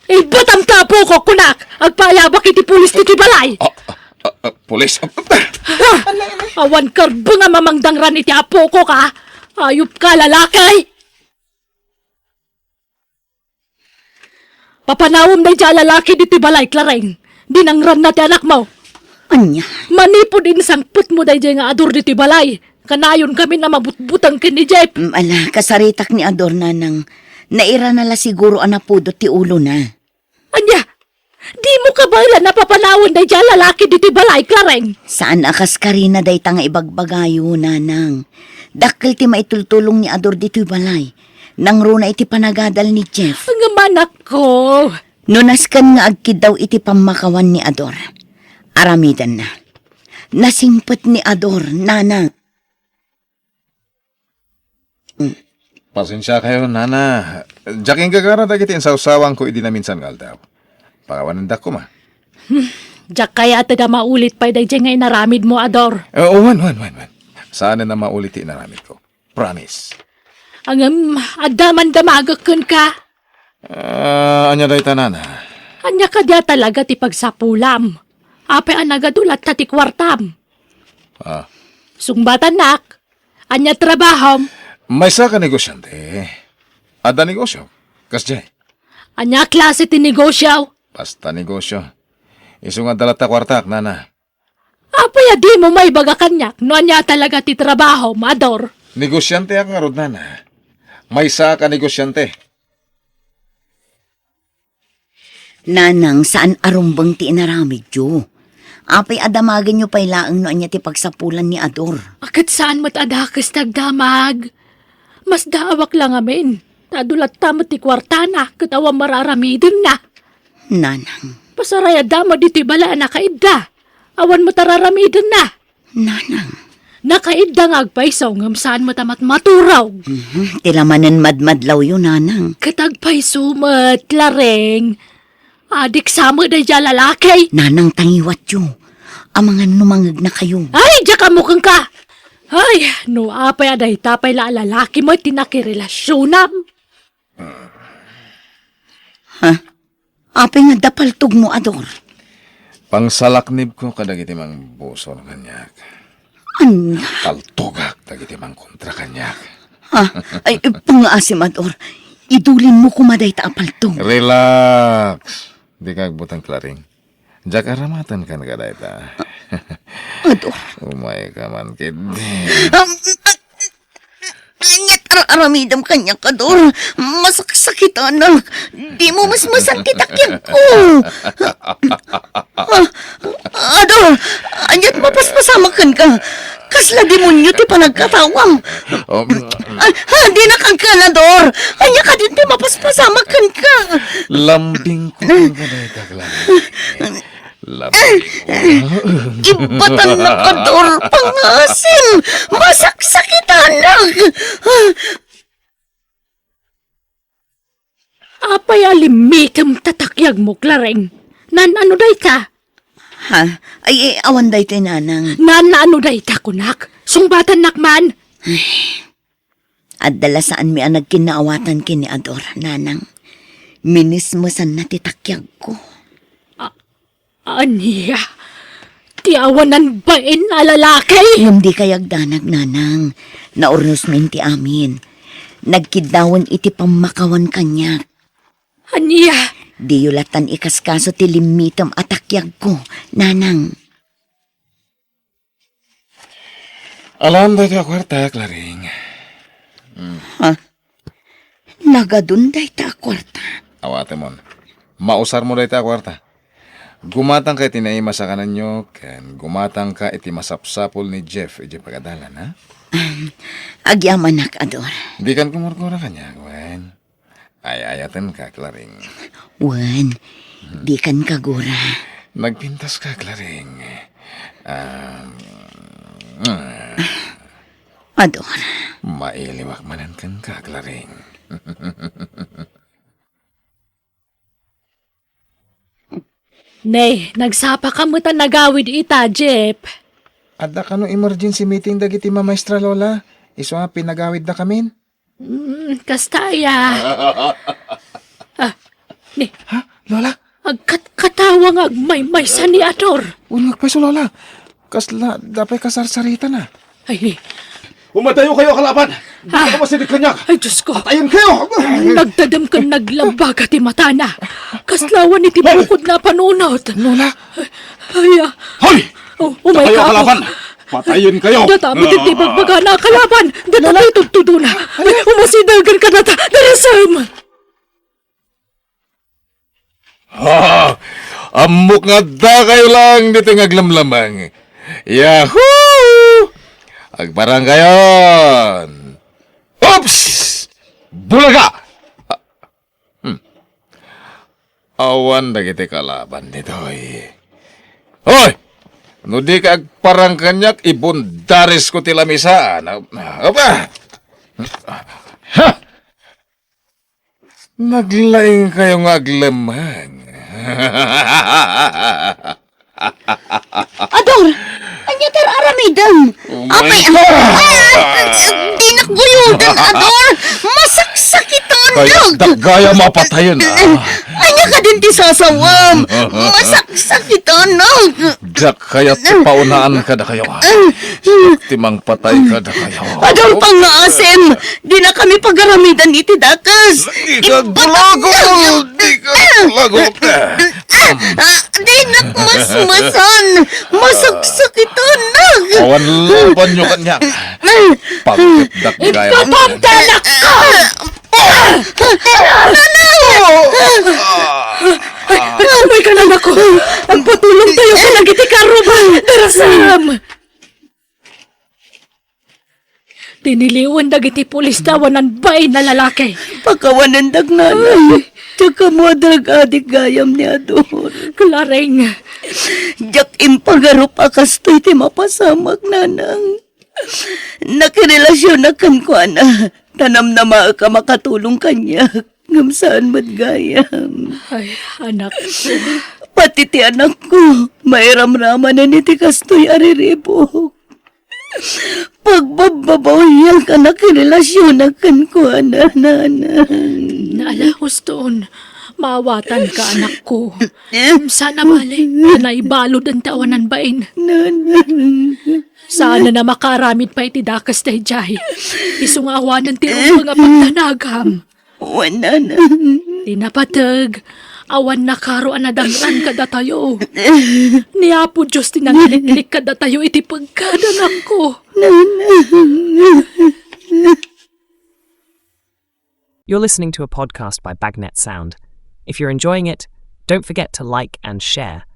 Ibatam ti apoko, kunak! Agpaayabak iti pulis ditoy balay! Ah, ah, ah, ah, pulis? Ah, awan karbeng a mamangdangran iti apoko ka! Ayupka, lalaki! Papanawem daydiay a lalaki ditoy balay, Clareng. Dinangranna ti anakmo. Ania? Manipud insangpetmo daydiay nga Ador ditoy balay, kanayon kami a mabutbuteng ken ni Jeff. Mm, ala, kasaritak ni Ador, nanang. Nairana la siguro a napudot ti ulona. Ania? Dimo kabaelan a papanawen daydiay a lalaki ditoy balay, Clareng? Saan a kas karina dayta nga ibagbagayo, nanang. Dakkel ti maitultulong ni Ador ditoy balay. Nangruna iti panagadal ni Jeff. Ngem anakko. No nasken nga agkiddaw iti pammakawan ni Ador, aramidenna. Nasingpet ni Ador, nanang. Mm. Pasensiakayo, nana. Diak inggagara dagiti insawsawanko idi naminsan nga aldaw. Pakawanendak koma. Hmm, diak kayat a maulit pay daydiay nga inaramidmo, Ador. Eh, wen, wen, wen, wen. Saanen a maulit ti inaramidko. Promise. Ngem, adda man damagek kenka. Ah, ania dayta, nana? Ania kadi a talaga ti pagsapulam? Apay a nagadu latta ti kuartam? Ah. Sungbatannak, ania trabahom? Maysa ka negosiante. Adda negosio. Kasdiay. Ania klase ti negosio? Basta negosio. Isu nga adda latta kuartak, nana. Apay a dimo maibaga kaniak no ania talaga ti trabahom, Ador? Negosianteak ngarud, nana. Maysa ka negosiante. Nanang, saan a rumbeng ti inaramidyo. Apay a damagenyo pay laeng no ania ti pagsapulan ni Ador? A, ket saan met a dakes ti agdamag. Masdaawak la ngamin, ta adu latta met ti kuartana ket awan mararamidenna. Nanang. Pasarayadda met ditoy balay a nakaidda. Awan met a raramidenna. Nanang. Nakaidda nga agpayso ngem saan met a matmaturog. Mhm, ti lamanen madmadlawyo, nanang. Ket agpayso met, Lareng. Adik sa met daydiay a lalaki. Nanang, tangiwatyo. Amangan no mangegnakayo. Ay, diak ammo kenka. Ay, no apay a dayta pay la a lalaki met ti nakirelasionam. Ha? Apay nga adda paltogmo, Ador? Pangsalaknibko kadagiti mangbusor kaniak. Ania? Paltogak dagiti mangkontra kaniak. Ha? Ay, pangngaasim, Ador. Idulinmo koma dayta a paltog. Relax. Dika agbuteng, Clareng. Diak aramaten kenka dayta. Ador. Umayka man ketdi. Um, Aniat ar-aramidem kaniak, Ador? Masaksakitanak. Dimo masmasan ti takyagko. Ah, Ador, aniat mapaspasamak kenka? Kasla demonio ti panagkatawam. Um, Ah, ah, dina kenka, Ador. Ania kadin ti mapaspasamak kenka? Lambingko kenka dayta, Clareng. Labi. Ibatannak, Ador, pangasim! Masaksakitanak! Apay a limmitem ta takyagmo, Clareng? Naan-ano dayta? Ha? Ay, eh, awan daytoy, nanang. Naan-ano dayta, kunak? Sungbatannak man? Adda la saanmi a nagkinnaawatan ken ni Ador, nanang. Minismesanna ti takyagko. A-, ania? Ti awanan bain a lalaki? Ngem dikay agdanag, nanang. Naurnosmin ti amin. Nagkiddawen iti pammakawan kaniak. Ania? Diyo latan ikaskaso ti limmitem a takyagko, nanang. Alam daytoy a kuarta, Clareng. Hmm. Ha? Nagadun dayta a kuarta? Awatemon. Mausarmo dayta a kuarta. Gumatangka iti naimas a kanenyo, ken gumatangka iti masapsapul ni Jeff iti pagadalan, ha? Um, agyamanak, Ador. Dikan kumurkura kaniak, wen. Ay-ayatenka, Clareng. Wen, dikan kagura. Nagpintaska, Clareng. Ah, Ador. Mailiwak manen kenka, Clareng. Ne, nagsapaka met a nagawid ita, Jeff. Adda kano emergency meeting dagiti mamaestra, Lola? Isu a pinagawidda kamin? Mm, kasta aya. Ah, ni, Ha? Lola? Agkatkatawa nga agmaymaysa ni Ador. Wen, agpayso, Lola. Kasla, adda pay kasarsaritana. Ay, ni, Umadayo kayo a kalaban! Dika masideg kaniak! Ay, Diyos ko! Patayen kayo! Nagtadem ken naglabaga ti matana. Kasla awan iti bukodna a panunot. Lola! Ay, ah. Hoy! Oh, umay ka, Apo. Dakayo a kalaban! Patayen kayo! Data met iti bagbagana a kalaban! Data met tudtudona! Ay, umasidegen ka data! Darasem! Ah, ammok nga addakayo laeng ditoy nga aglamlamang. Yahoo! Agparang kayon! Oops! Bulaga! Ah, hmm. Awan dagiti kalaban ditoy. Hoy! No di ka agparang kaniak, ibundaris ko ti lamisa. Na, apa? Ha! Naglaing kayo nga aglamang. Ador! Ania ti ar-aramidem? Oh my God! Ay, ay, ay, dinak guyoden, Ador! Masaksakitan! Kaya dagaya mapatayen, ah. Ania kadin ti sasawam? Masaksakitan! Diak kayat ti paunaan kadakayo. Ti mangpatay kadakayo. Adun pangngaasim, dinakami pagaramidan iti dakes. Dika gulagol, dika gulagol. Ah, dinak masmasan. Masaksakitan. Awan labanyo kaniak. Pagkitdak gaya. Ikaw, anak ko! Umay ka, anakko! Agpatulongtayo kadagiti karruba! Darasam! Tiniliwen dagiti pulis ti awanan bain a lalaki. Pakawanendak, nanang. Diak ammo a drug addict gayam ni Ador. Clareng. Diak impagarup a kastoy ti mapasamak, nanang. Nakirelasionak kenkuana, ta namnamaek a makatulong kaniak, ngem saan met gayam. Ay, anakko. Pati ti anakko, mairamramanen iti kastoy a riribuk. Pagbabbabawiak a nakirelasionak kenkuana, nanang. Naala, huston. Maawatanka, anakko. Saan a bale, ta naibaluden ti awanan bain. Nanang. Saan a makaaramid pay iti dakes daydiay. Isu nga awanen ti rumbeng a pagdanagam. Wen, nanang. Ti napateg, awan nakaro a nadangran kadatayo. Ni Apo Dios ti nangiliklik kadatayo iti peggad, anakko. Nanang. You're listening to a podcast by Bagnet Sound. If you're enjoying it, don't forget to like and share.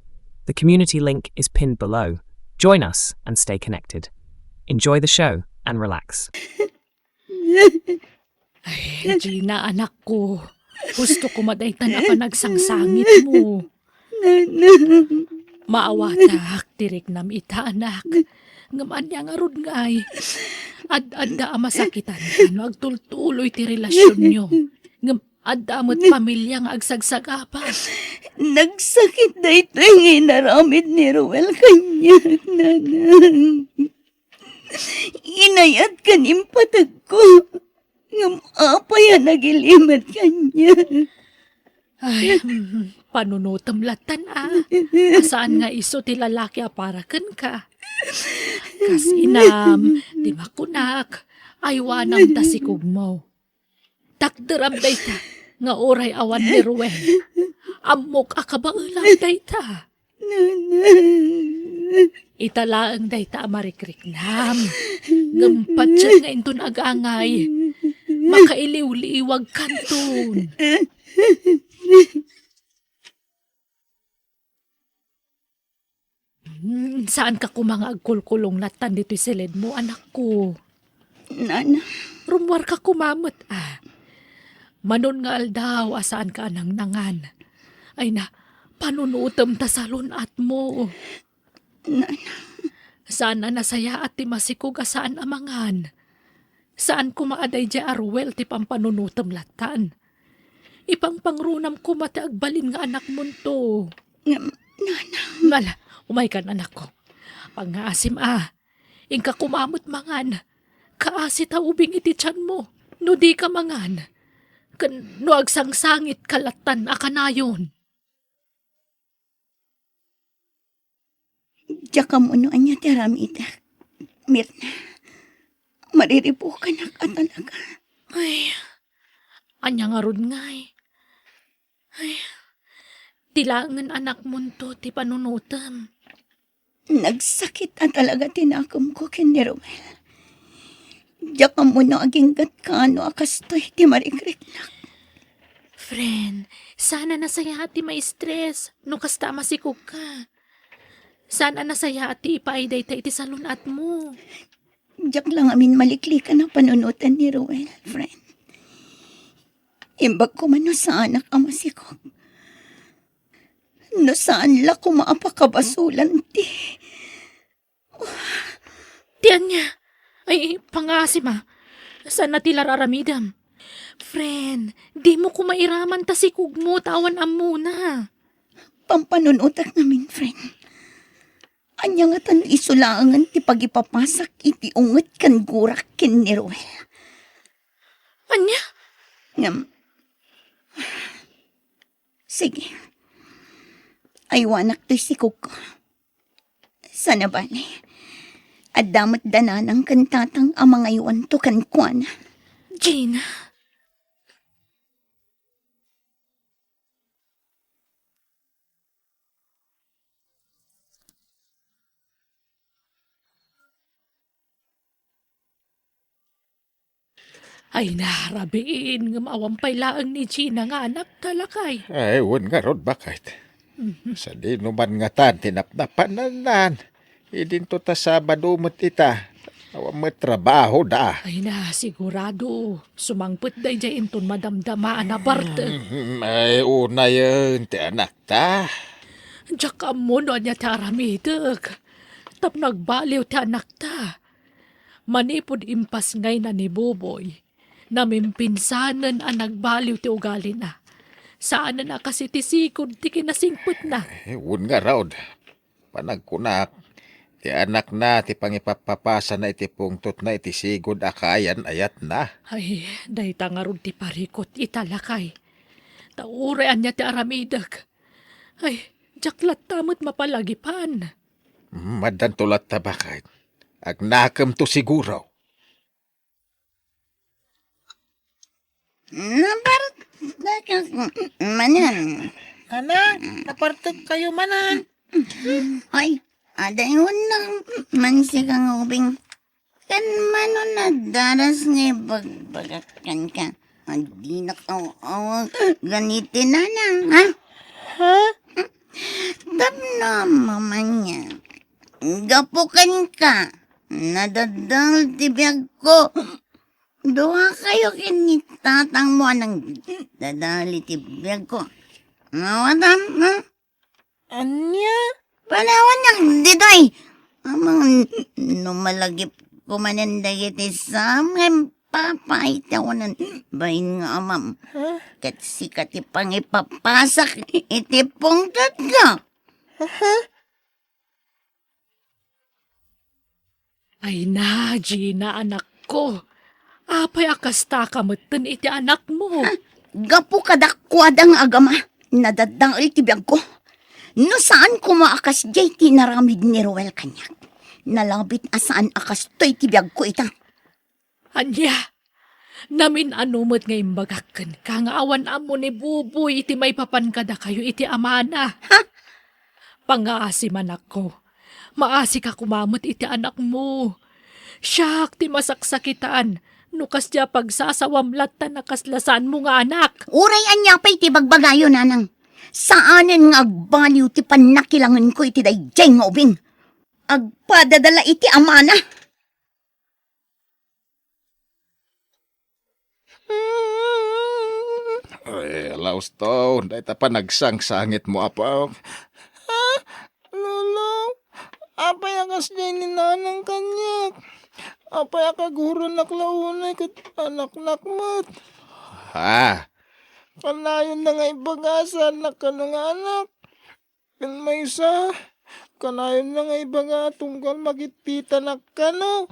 The community link is pinned below. Join us and stay connected. Enjoy the show and relax. Ay, Gina, anakko. Gusto ko madaytan a panagsangsangitmo. Maawatak ti riknam ita, anak. Ngem ania ngarud ngay? Ad-adda a masakitan no agtultuloy ti relasionyo. Ngem adda met pamilia nga agsagsagaba. Nagsakit daytoy nga inaramid ni Ruel kaniak, nanang. Inayat ken impategko. Ngem apay a nagilimed kaniak? Ay, mm, panunotem lattan, a. A saan nga isu ti lalaki a para kenka. Kas inam, ti makunak, aywanam ta sikogmo. Takderam dayta, nga uray awan ni Ruel. Ammok a kabaelam dayta. Nanang. Ita laeng dayta a marikriknam. Ngem patien nga inton agangay, makailiwliwagkanton. Hmm, saanka koma nga agkulkulong lattan ditoy siledmo, anakko. Nana. Rummuarka koma met, a. Manon nga aldaw a saanka a nangnangan. Ay na, panunotem ta salun-atmo. Nana. Saan a nasayaat ti masikog a saan a mangan. Saan koma a daydiay a Ruel ti pampanunotem lattan. Ipangpangrunam koma ti agbalin nga anakmonto. Ngem, nanang. Nala, umaykan, anakko. Pangngaasim a. Inka koma met mangan. Kaasi ta ubing iti tianmo. No dika mangan. Ken no agsangsangitka lattan a kanayon. Diak ammo no ania ti aramidek, Mirna. Mariribukanak a talaga. Ay, ania ngarud ngay? Ay, ti laengen anakmonto ti panunotem. Nagsakit a talaga ti nakemko ken ni Roel. Diak ammo no aginggatka no a kastoy ti marikriknak. Friend, saan a nasayaat ti ma-stress no kasta a masikogka. Saan a nasayaat ti ipaay dayta iti salun-atmo. Diak la ngamin maliklikan a panunotan ni Roel, friend. Imbag koma no saanak a masikog. No saan la koma a pakabasulan ti Ti ania? Ay, pangasim a. Saan a ti la ar-aramidem? Friend, dimo koma iraman ta sikogmo ta awan ammona. Pampanunotak ngamin, friend. Ania ngata no isu laengen ti pagipapasak iti unget ken gurak ken ni Roel? Ania? Ngem, sige. Aywanak toy sikogko. Saan a bale, adda met da nanang ken tatang a mangaywanto kenkuana. Gina? Ay, narabiin, ngem awan pay laeng ni Gina nga anakta, lakay. Ay, wen ngarud, baket. Mhm. Sadino man ngatan ti napnapanannan? Idinto ta Sabado met ita. Awan met trabahoda. Ay na, sigurado. Sumangpet daydiay inton madamdama a nabartek. Mm, ay, unayen ti anakta. Diak ammo no ania ti aramidek. Tapno agbaliw ti anakta. Manipud impasngayna ni Buboy, namimpinsanen a nagbaliw ti ugalina. Saanen a kas iti sigud ti kinasingpetna. Eh, wen ngarud, panagkunak, ti anakna ti pangipappapasana iti pungtotna iti sigud a kaayan-ayatna. Ay, dayta ngarud ti parikut ita, lakay. Ta uray ania ti aramidek. Ay, diak latta met mapalagipan. Mm, addanto latta, baket. Agnakemto siguro. Nabartek manen. Ana, nabartek kayo manen. Ay, adayon na man si Kang Ubing. Kan mano nadaras nga ibagbagak kenka? Dinak aw-awag ganiti nanang, ha? Ha? Tapno mamanya. Gapu kenka, nadadal ti biagko. Dua kayo ken ni tatangmo a nangdadal iti biagko. Awatam, ha? Ania? Panawannak ditoy. Amang no malagipko manen dagiti sam nga impapait awanan bain nga amam. Ha? Ket sika ti pangipapasak iti pungtotko. Aha. Ay na, Gina, anakko. Apay a kasta ka metten iti anakmo? Ha? Gapu kadakuada nga agama, nadadael ti biagko. No saan koma a kasdiay ti inaramid ni Roel kaniak, nalabit a saan a kastoy ti biagko ita. Ania? Namin-ano met nga imbagak kenka nga awan ammo ni Buboy iti maipapan kadakayo iti amana. Ha? Pangaasim, anakko. Maasika koma met iti anakmo. Siak ti masaksakitan no kasdiay a pagsasawam latta a kasla saanmo nga anak. Uray ania pay ti bagbagayo, nanang. Saanen nga agbaliw ti pannakilangenko iti daydiay nga ubing. Agpadada la iti amana. Ay, lauston, dayta panagsangsangitmo, apo. Ha? Lolo, apay a kasdiay ni nanang kaniak? Apay a kaguronak la unay ket anaknak met? Ha? Kanayonna nga ibaga a saannak kano nga anak. Ken maysa, kanayonna nga ibaga a tunggal magitpitanak kano,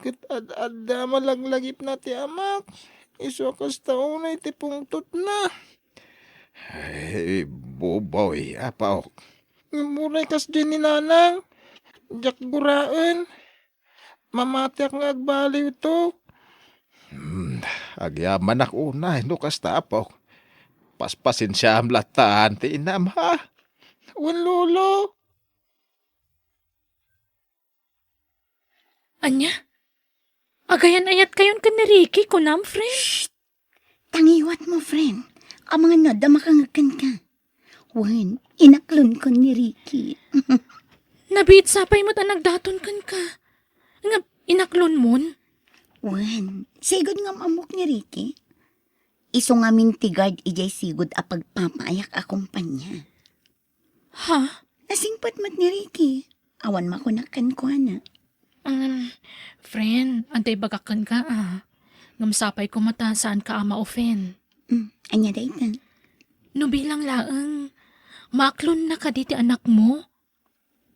ket ad-adda a malaglagipna ti amak, isu a kasta unay ti pungtotna. Ay, Buboy, apo. Ngem uray kasdiay ni nanang, diak guraen. Mamatiak nga agbaliwto. Hmm, agyamanak unay no kasta, apok. Paspasensiaam latta ti inam, ha? Wen, Lolo. Ania? Agayan-ayatkayon ken ni Ricky, kunam, friend? Shh! Tangiwat mo, friend. Amangan no adda makangeg kenka. Wen, inaklon kon ni Ricky. Nabiit sa pay met a nagdaton kenka. Nga, inaklon mon? Wen, sigud nga ammok ni Ricky. Isu ngamin ti guard idiay sigud a pagpapaayak a kumpanya. Ha? Nasingpet met ni Ricky. Awan makunak kenkuana. Um, friend, adda ibagak kenka, ah. Ngem sapay koma ta saanka a ma-offend. Mm, ania dayta? No bilang laeng, maaklonna kadi ti anakmo?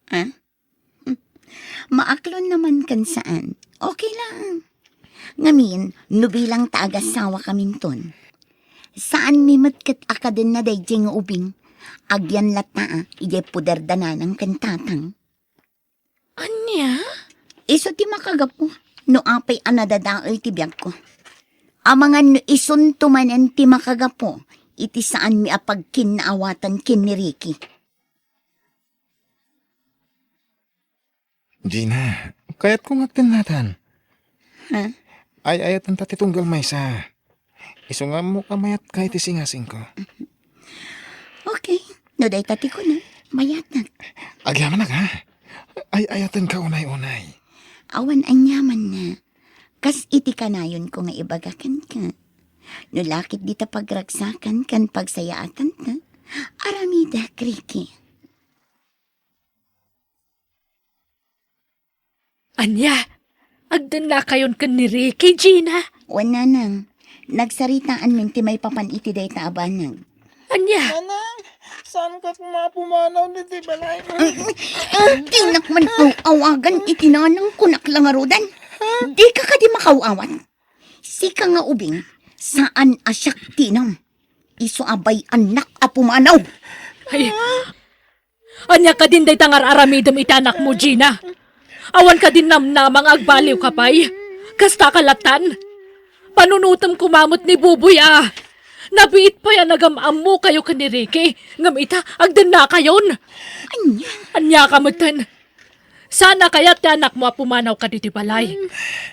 Ah? Hmm. Maaklonna man ken saan. Okay lang. Ngamin, no bilang ta agasawa kaminton, saanmi met ket a kadenna daydiay nga ubing. Agyan latta, ah, idiay poder da nanang ken tatang. Ania? Isu ti makagapu no apay a nadadael ti biagko. Amangan no isunto manen ti makagapu iti saanmi a pagkinnaawatan ken ni Ricky. Gina, kayatko nga agdennatan. Ha? Ay-ayatenta ti tunggal maysa. Isu nga ammok a mayatka iti singasingko. Okay, no dayta ti kuna, mayatak. Agyamanak, ha? Ay-ayatenka unay-unay. Awan aniamanna. Kas iti kanayonko nga ibaga kenka. No lakit dita pagragsakan ken pagsayaatanta, aramidak, Ricky. Ania? Agdennakayon ken ni Ricky, Gina? Wen, nanang. Nagsaritaanmin ti maipapan iti dayta a banag. Ania? Nanang, saan ket nga pumanaw ditoy balay? Ay, ay, ay, dinak man aw-awagan iti nanang, kunak la ngaruden. Dika kadi makaw-awat? Sika nga ubing, saan a siak ti inam. Isu a bay-annak a pumanaw. Ay, ania kadin dayta nga ar-aramidem iti anakmo, Gina? Awan kadin namnama nga agbaliwka pay? Kastaka lattan? Panunotem koma met ni Buboy a nabiit pay a nagam-ammokayo ken ni Ricky, ngem ita, agdennakayon. Ania? Aniaka metten? Saan a kayat ti anakmo a pumanaw kaditoy balay.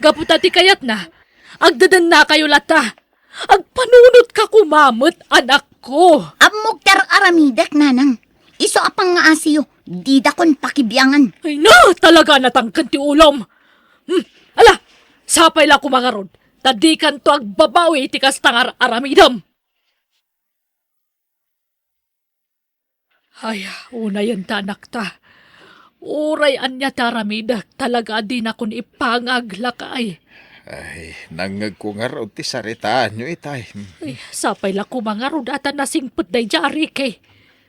Gapu ta ti kayatna, agdedennakayo latta. Agpanunotka koma met, anakko. Ammok ti ar-aramidek, nanang. Isu a pangngaasiyo, didakon pakibiangan. Ay na, talaga natangken ti ulom. Hmm, ala, sapay la koma ngarud, ta dikanto agbabawi iti kasta nga ar-aramidem. Ay, unayen ta, anakta. Uray ania ti aramidek, talaga a dinakon ipangag, lakay. Ay, nangngegko ngarud ti saritaanyo, itay. Ay, sapay la koma ngarud a ta nasingpet daydiay a Ricky.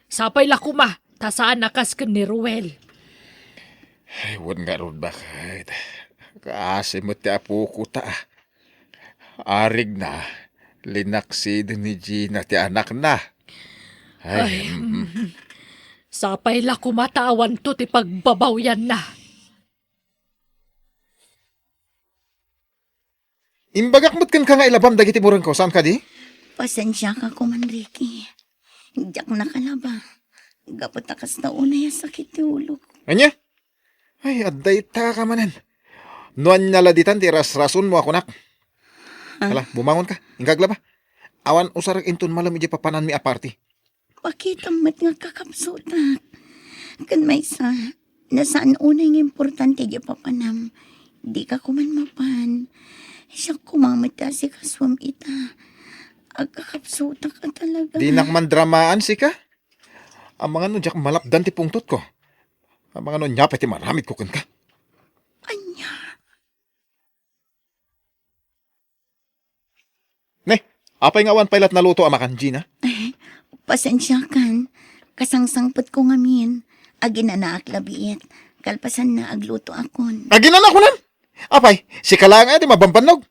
Sapay la koma, ta saan a kas ken ni Ruel. Ay, wen ngarud, baket. Kaasi met ti apoko ta. Arigna, linaksiden ni Gina ti anakna. Ay, ay, mm. Sapay la koma ta awanto ti pagbabawyanna. Imbagak met kenka nga ilabam dagiti burengko, saan kadi? Pasensiaka koman, Ricky. Diak nakalaba. Gapu ta kasta unay a sakit ti ulok. Ania? Ay, adda ita ka manen. No ania la ditan ti rasrasonmo a kunak. Ah. Ala, bumangonka. Inka aglaba. Awan usarek inton malem idiay papananmi a party. Pakitam met nga agkakapsutak. Ken maysa, no saan unay nga importante idiay papanam, dika koman mapan. Siak koma met ti asikasuem ita. Agkakapsutak a talaga. Dinak mandramaan, sika? Amangan no diak malapdan ti pungtotko. Amangan no ania pay ti maramidko kenka. Ania? Ne, apay nga awan pay lat naluto a makan, Gina? Eh, pasensiakan. Kasangsangpetko ngamin. Aginanaak labiit. Kalpasanna, aglutoakon. Aginanaak kunam? Apay, sika laeng aya ti mabambannog?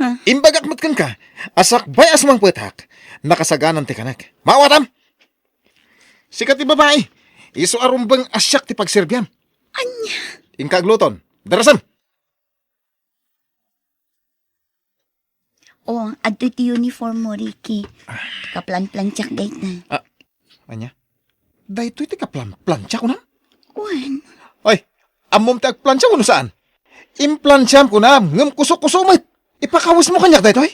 Ha? Imbagak met kenka, a sakbay a sumangpetak, nakasaganan ti kanek. Maawatam? Sika ti babai, isu a rumbeng a siak ti pagserbiam. Ania? Inka agluton. Darasem! O, adtoy ti uniform mo, Ricky. Kaplanplantiak dayta. Ah, ania? Daytoy ti kaplanplantia, kunam? Wen. Ay, ammom ti agplantia wenno saan? Implantiam, kunam, ngem kuso-kuso met. Ipakawesmo kaniak daytoy?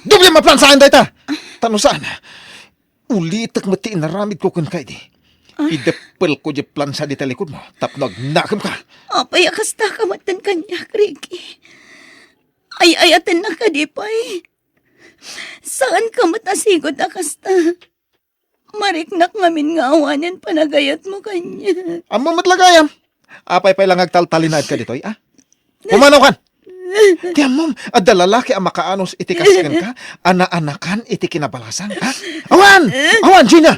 Doble a plansaen dayta. Ta no saan, ulitek met ti inaramidko kenka idi. Ideppelko diay plansa dita likudmo tapno agnakemka. Apay a kastaka met kaniak, Ricky? Ay-ayatennaka kadi pay? Saanka met a sigud a kasta. Mariknak ngamin nga awanen panagayatmo kaniak. Ammom met la gayam. Apay pay la nga agtaltalinaedka ditoy, a? Pumanaw kan! Ti ammom, adda lalaki a makaanus iti kas kenka, a naanakan iti kinabalasan, ha? Awan! Awan, Gina!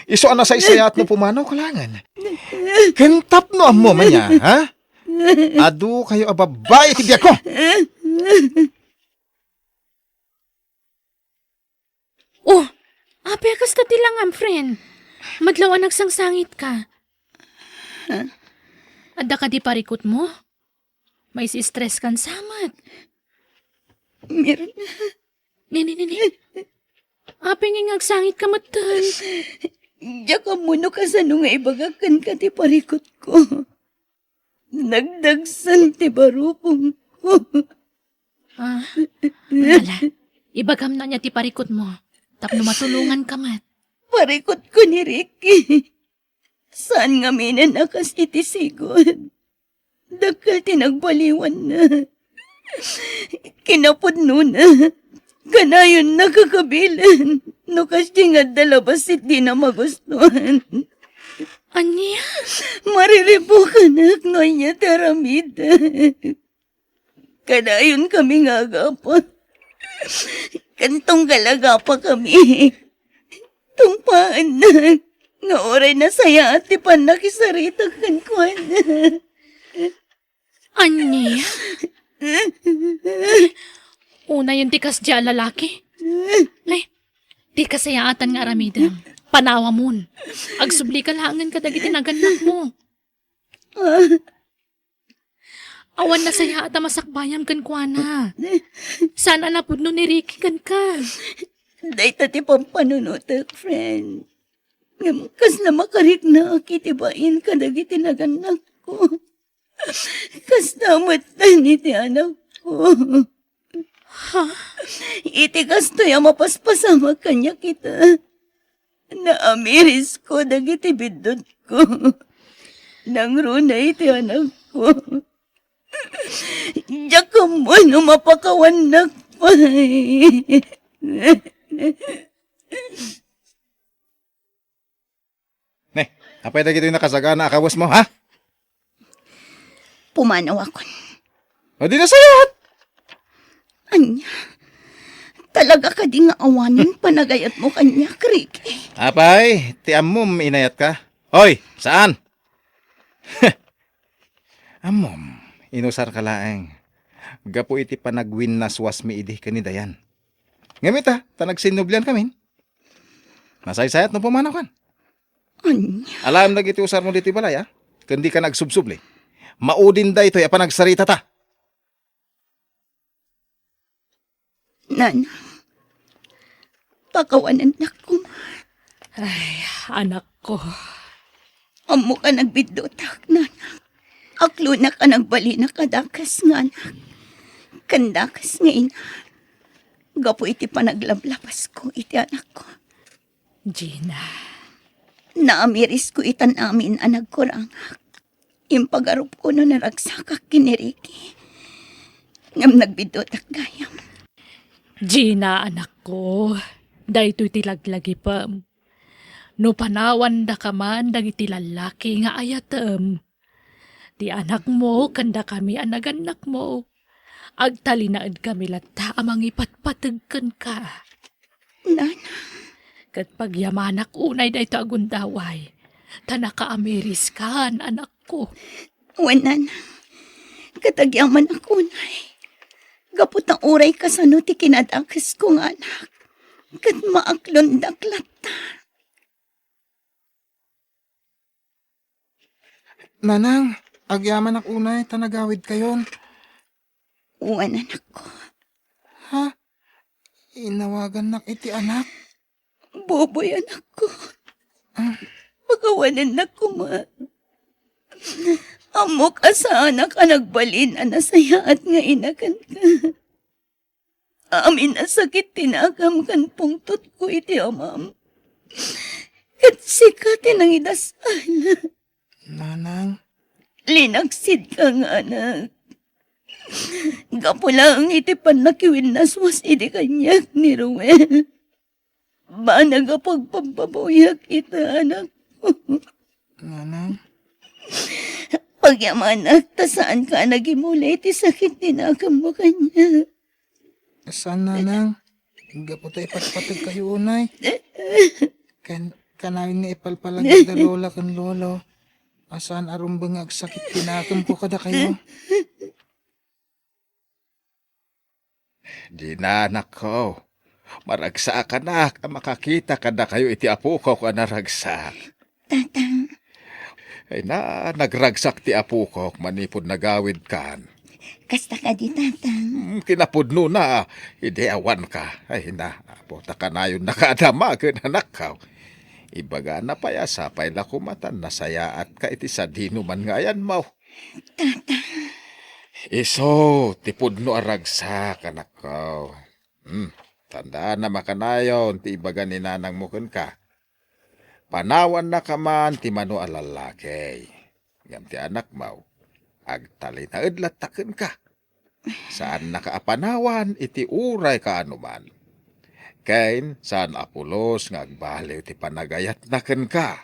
Isu a nasaysayaat no pumanawka laengen. Ken tapno ammom ania, ha? Adu kayo a babbai iti biagko! Oh, apay a kasta ti langam, friend? Madlaw a nagsangsangitka. Adda kadi parikutmo? Maisi-stress kan samat. Mirna. Nini, nini. Apay nga agsangitka metten? Diak ammo no kasano nga ibagak kenka ti parikutko. Nagdagsen ti barukongko. Ah, ala, ibagam ania ti parikutmo, tapno matulonganka met. Parikutko ni Ricky. Saan ngaminen a kas iti sigud. Dakkel ti nagbaliwanna. Kinapudnona, kanayonna kakabilen no kasdiay nga adda labas ti dina magustuan. Ania? Mariribukanak no ania ti aramidek. Kanayonkami nga agapa. Ken tunggal agapakami, tungpaennak nga uray nasayaat ti pannakisaritak kenkuana. Ania? Unayen ti kasdiay a lalaki. Ay, ti kasayaatan nga aramidem. Panawamon. Agsublika laengen kadagiti nagannakmo. Awan nasayaat a masakbayam kenkuana. Saan a napudno ni Ricky kenka. Dayta ti pampanunotek, friend. Ngem kasla makariknaak iti bain kadagiti nagannakko. Kasta met iti anakko. Ha? Iti kastoy a mapaspasamak kaniak ita, naamirisko dagiti biddutko. Nangruna iti anakko. Diak ammo no mapakawannak pay. Ne, apay dagitoy nakasagana a kawesmo, ha? Pumanawakon. O di nasayaat. Ania? Talaga kadi nga awanen panagayatmo kaniak, Ricky? Apay, ti ammom inayatka. Oy, saan? Ammom, inusarka laeng. Gapu iti panagwinnaswasmi idi ken ni Dayan. Ngem ita, ta nagsinnubliankamin. Nasaysayat no pumanawkan. Ania? Alaem dagiti usarmo ditoy balay, a? Ken dika agsubsubli. Maudin daytoy a panagsaritata. Nanang, pakawanennak koma. Ay, anakko. Ammoka nagbiddutak, nanang. Aklonak a nagbalin a dakes nga anak ken dakes nga ina. Gapu iti panaglablabasko iti anakko. Gina. Naamirisko itan amin a nagkurangak. Impagarupko no naragsakak ken ni Ricky. Ngem nagbiddutak gayam. Gina, anakko, daytoy ti laglagipem. No panawandaka man dagiti lallaki nga ayatem, ti anakmo ken dakami a nagannakmo, agtalinaedkami latta a mangipatpateg kenka. Nanang. Ket pagyamanak unay dayta a gundaway, ta nakaamiriskan, anakko. Wen, nanang. Ket agyamanak unay. Gapu ta uray kasano ti kinadakesko nga anak, ket maaklondak latta. Nanang, agyamanak unay ta nagawidkayon. Wen, anakko. Ha? Inawagannak iti anak. Boboy, anakko. Ah. Pakawanennak koma. Ammok a saanak a nagbalin a nasayaat nga ina kenka. Amin a sakit ti nakam ken pungtotko iti amam. Ket sika ti nangidasal. Nanang. Linaksidka nga anak. Gapu laeng iti pannakiwinnaswas idi kaniak ni Ruel. Banag a pagpabbabawiak ita, anakko. Nanang. Pagyamanak, ta saanka a nagimula iti sakit ti nakemmo kaniak. Saan, Nanang. Gapu ta ipatpateg kayo unay. Kan, kanayon nga ipalpalagip da Lola ken Lolo. A saan a rumbeng nga agsakit ti nakemko kadakayo. Dina, anakko. Maragsakanak a makakita kadakayo iti apokok a naragsak. Tatang. Ay na, nagragsak ti apokok manipud nagawidkan. Kasta kadi, Tatang? Hmm, kinapudnona, idi awanka. Ay na, apo, ta kanayonnaka a damagen, anakko. Ibagana pay a sapay la koma ta nasayaatka iti sadinoman nga ayanmo. Tatang. Isu ti pudno a ragsak, anakko. Hmm, tandaanam a kanayon ti ibaga ni nanangmo kenka. Panawannaka man ti mano a lallaki. Ngem ti anakmo, agtalinaed latta kenka. Saannaka a panawan iti uray kaanoman. Ken saan a pulos nga agbaliw ti panagayatna kenka.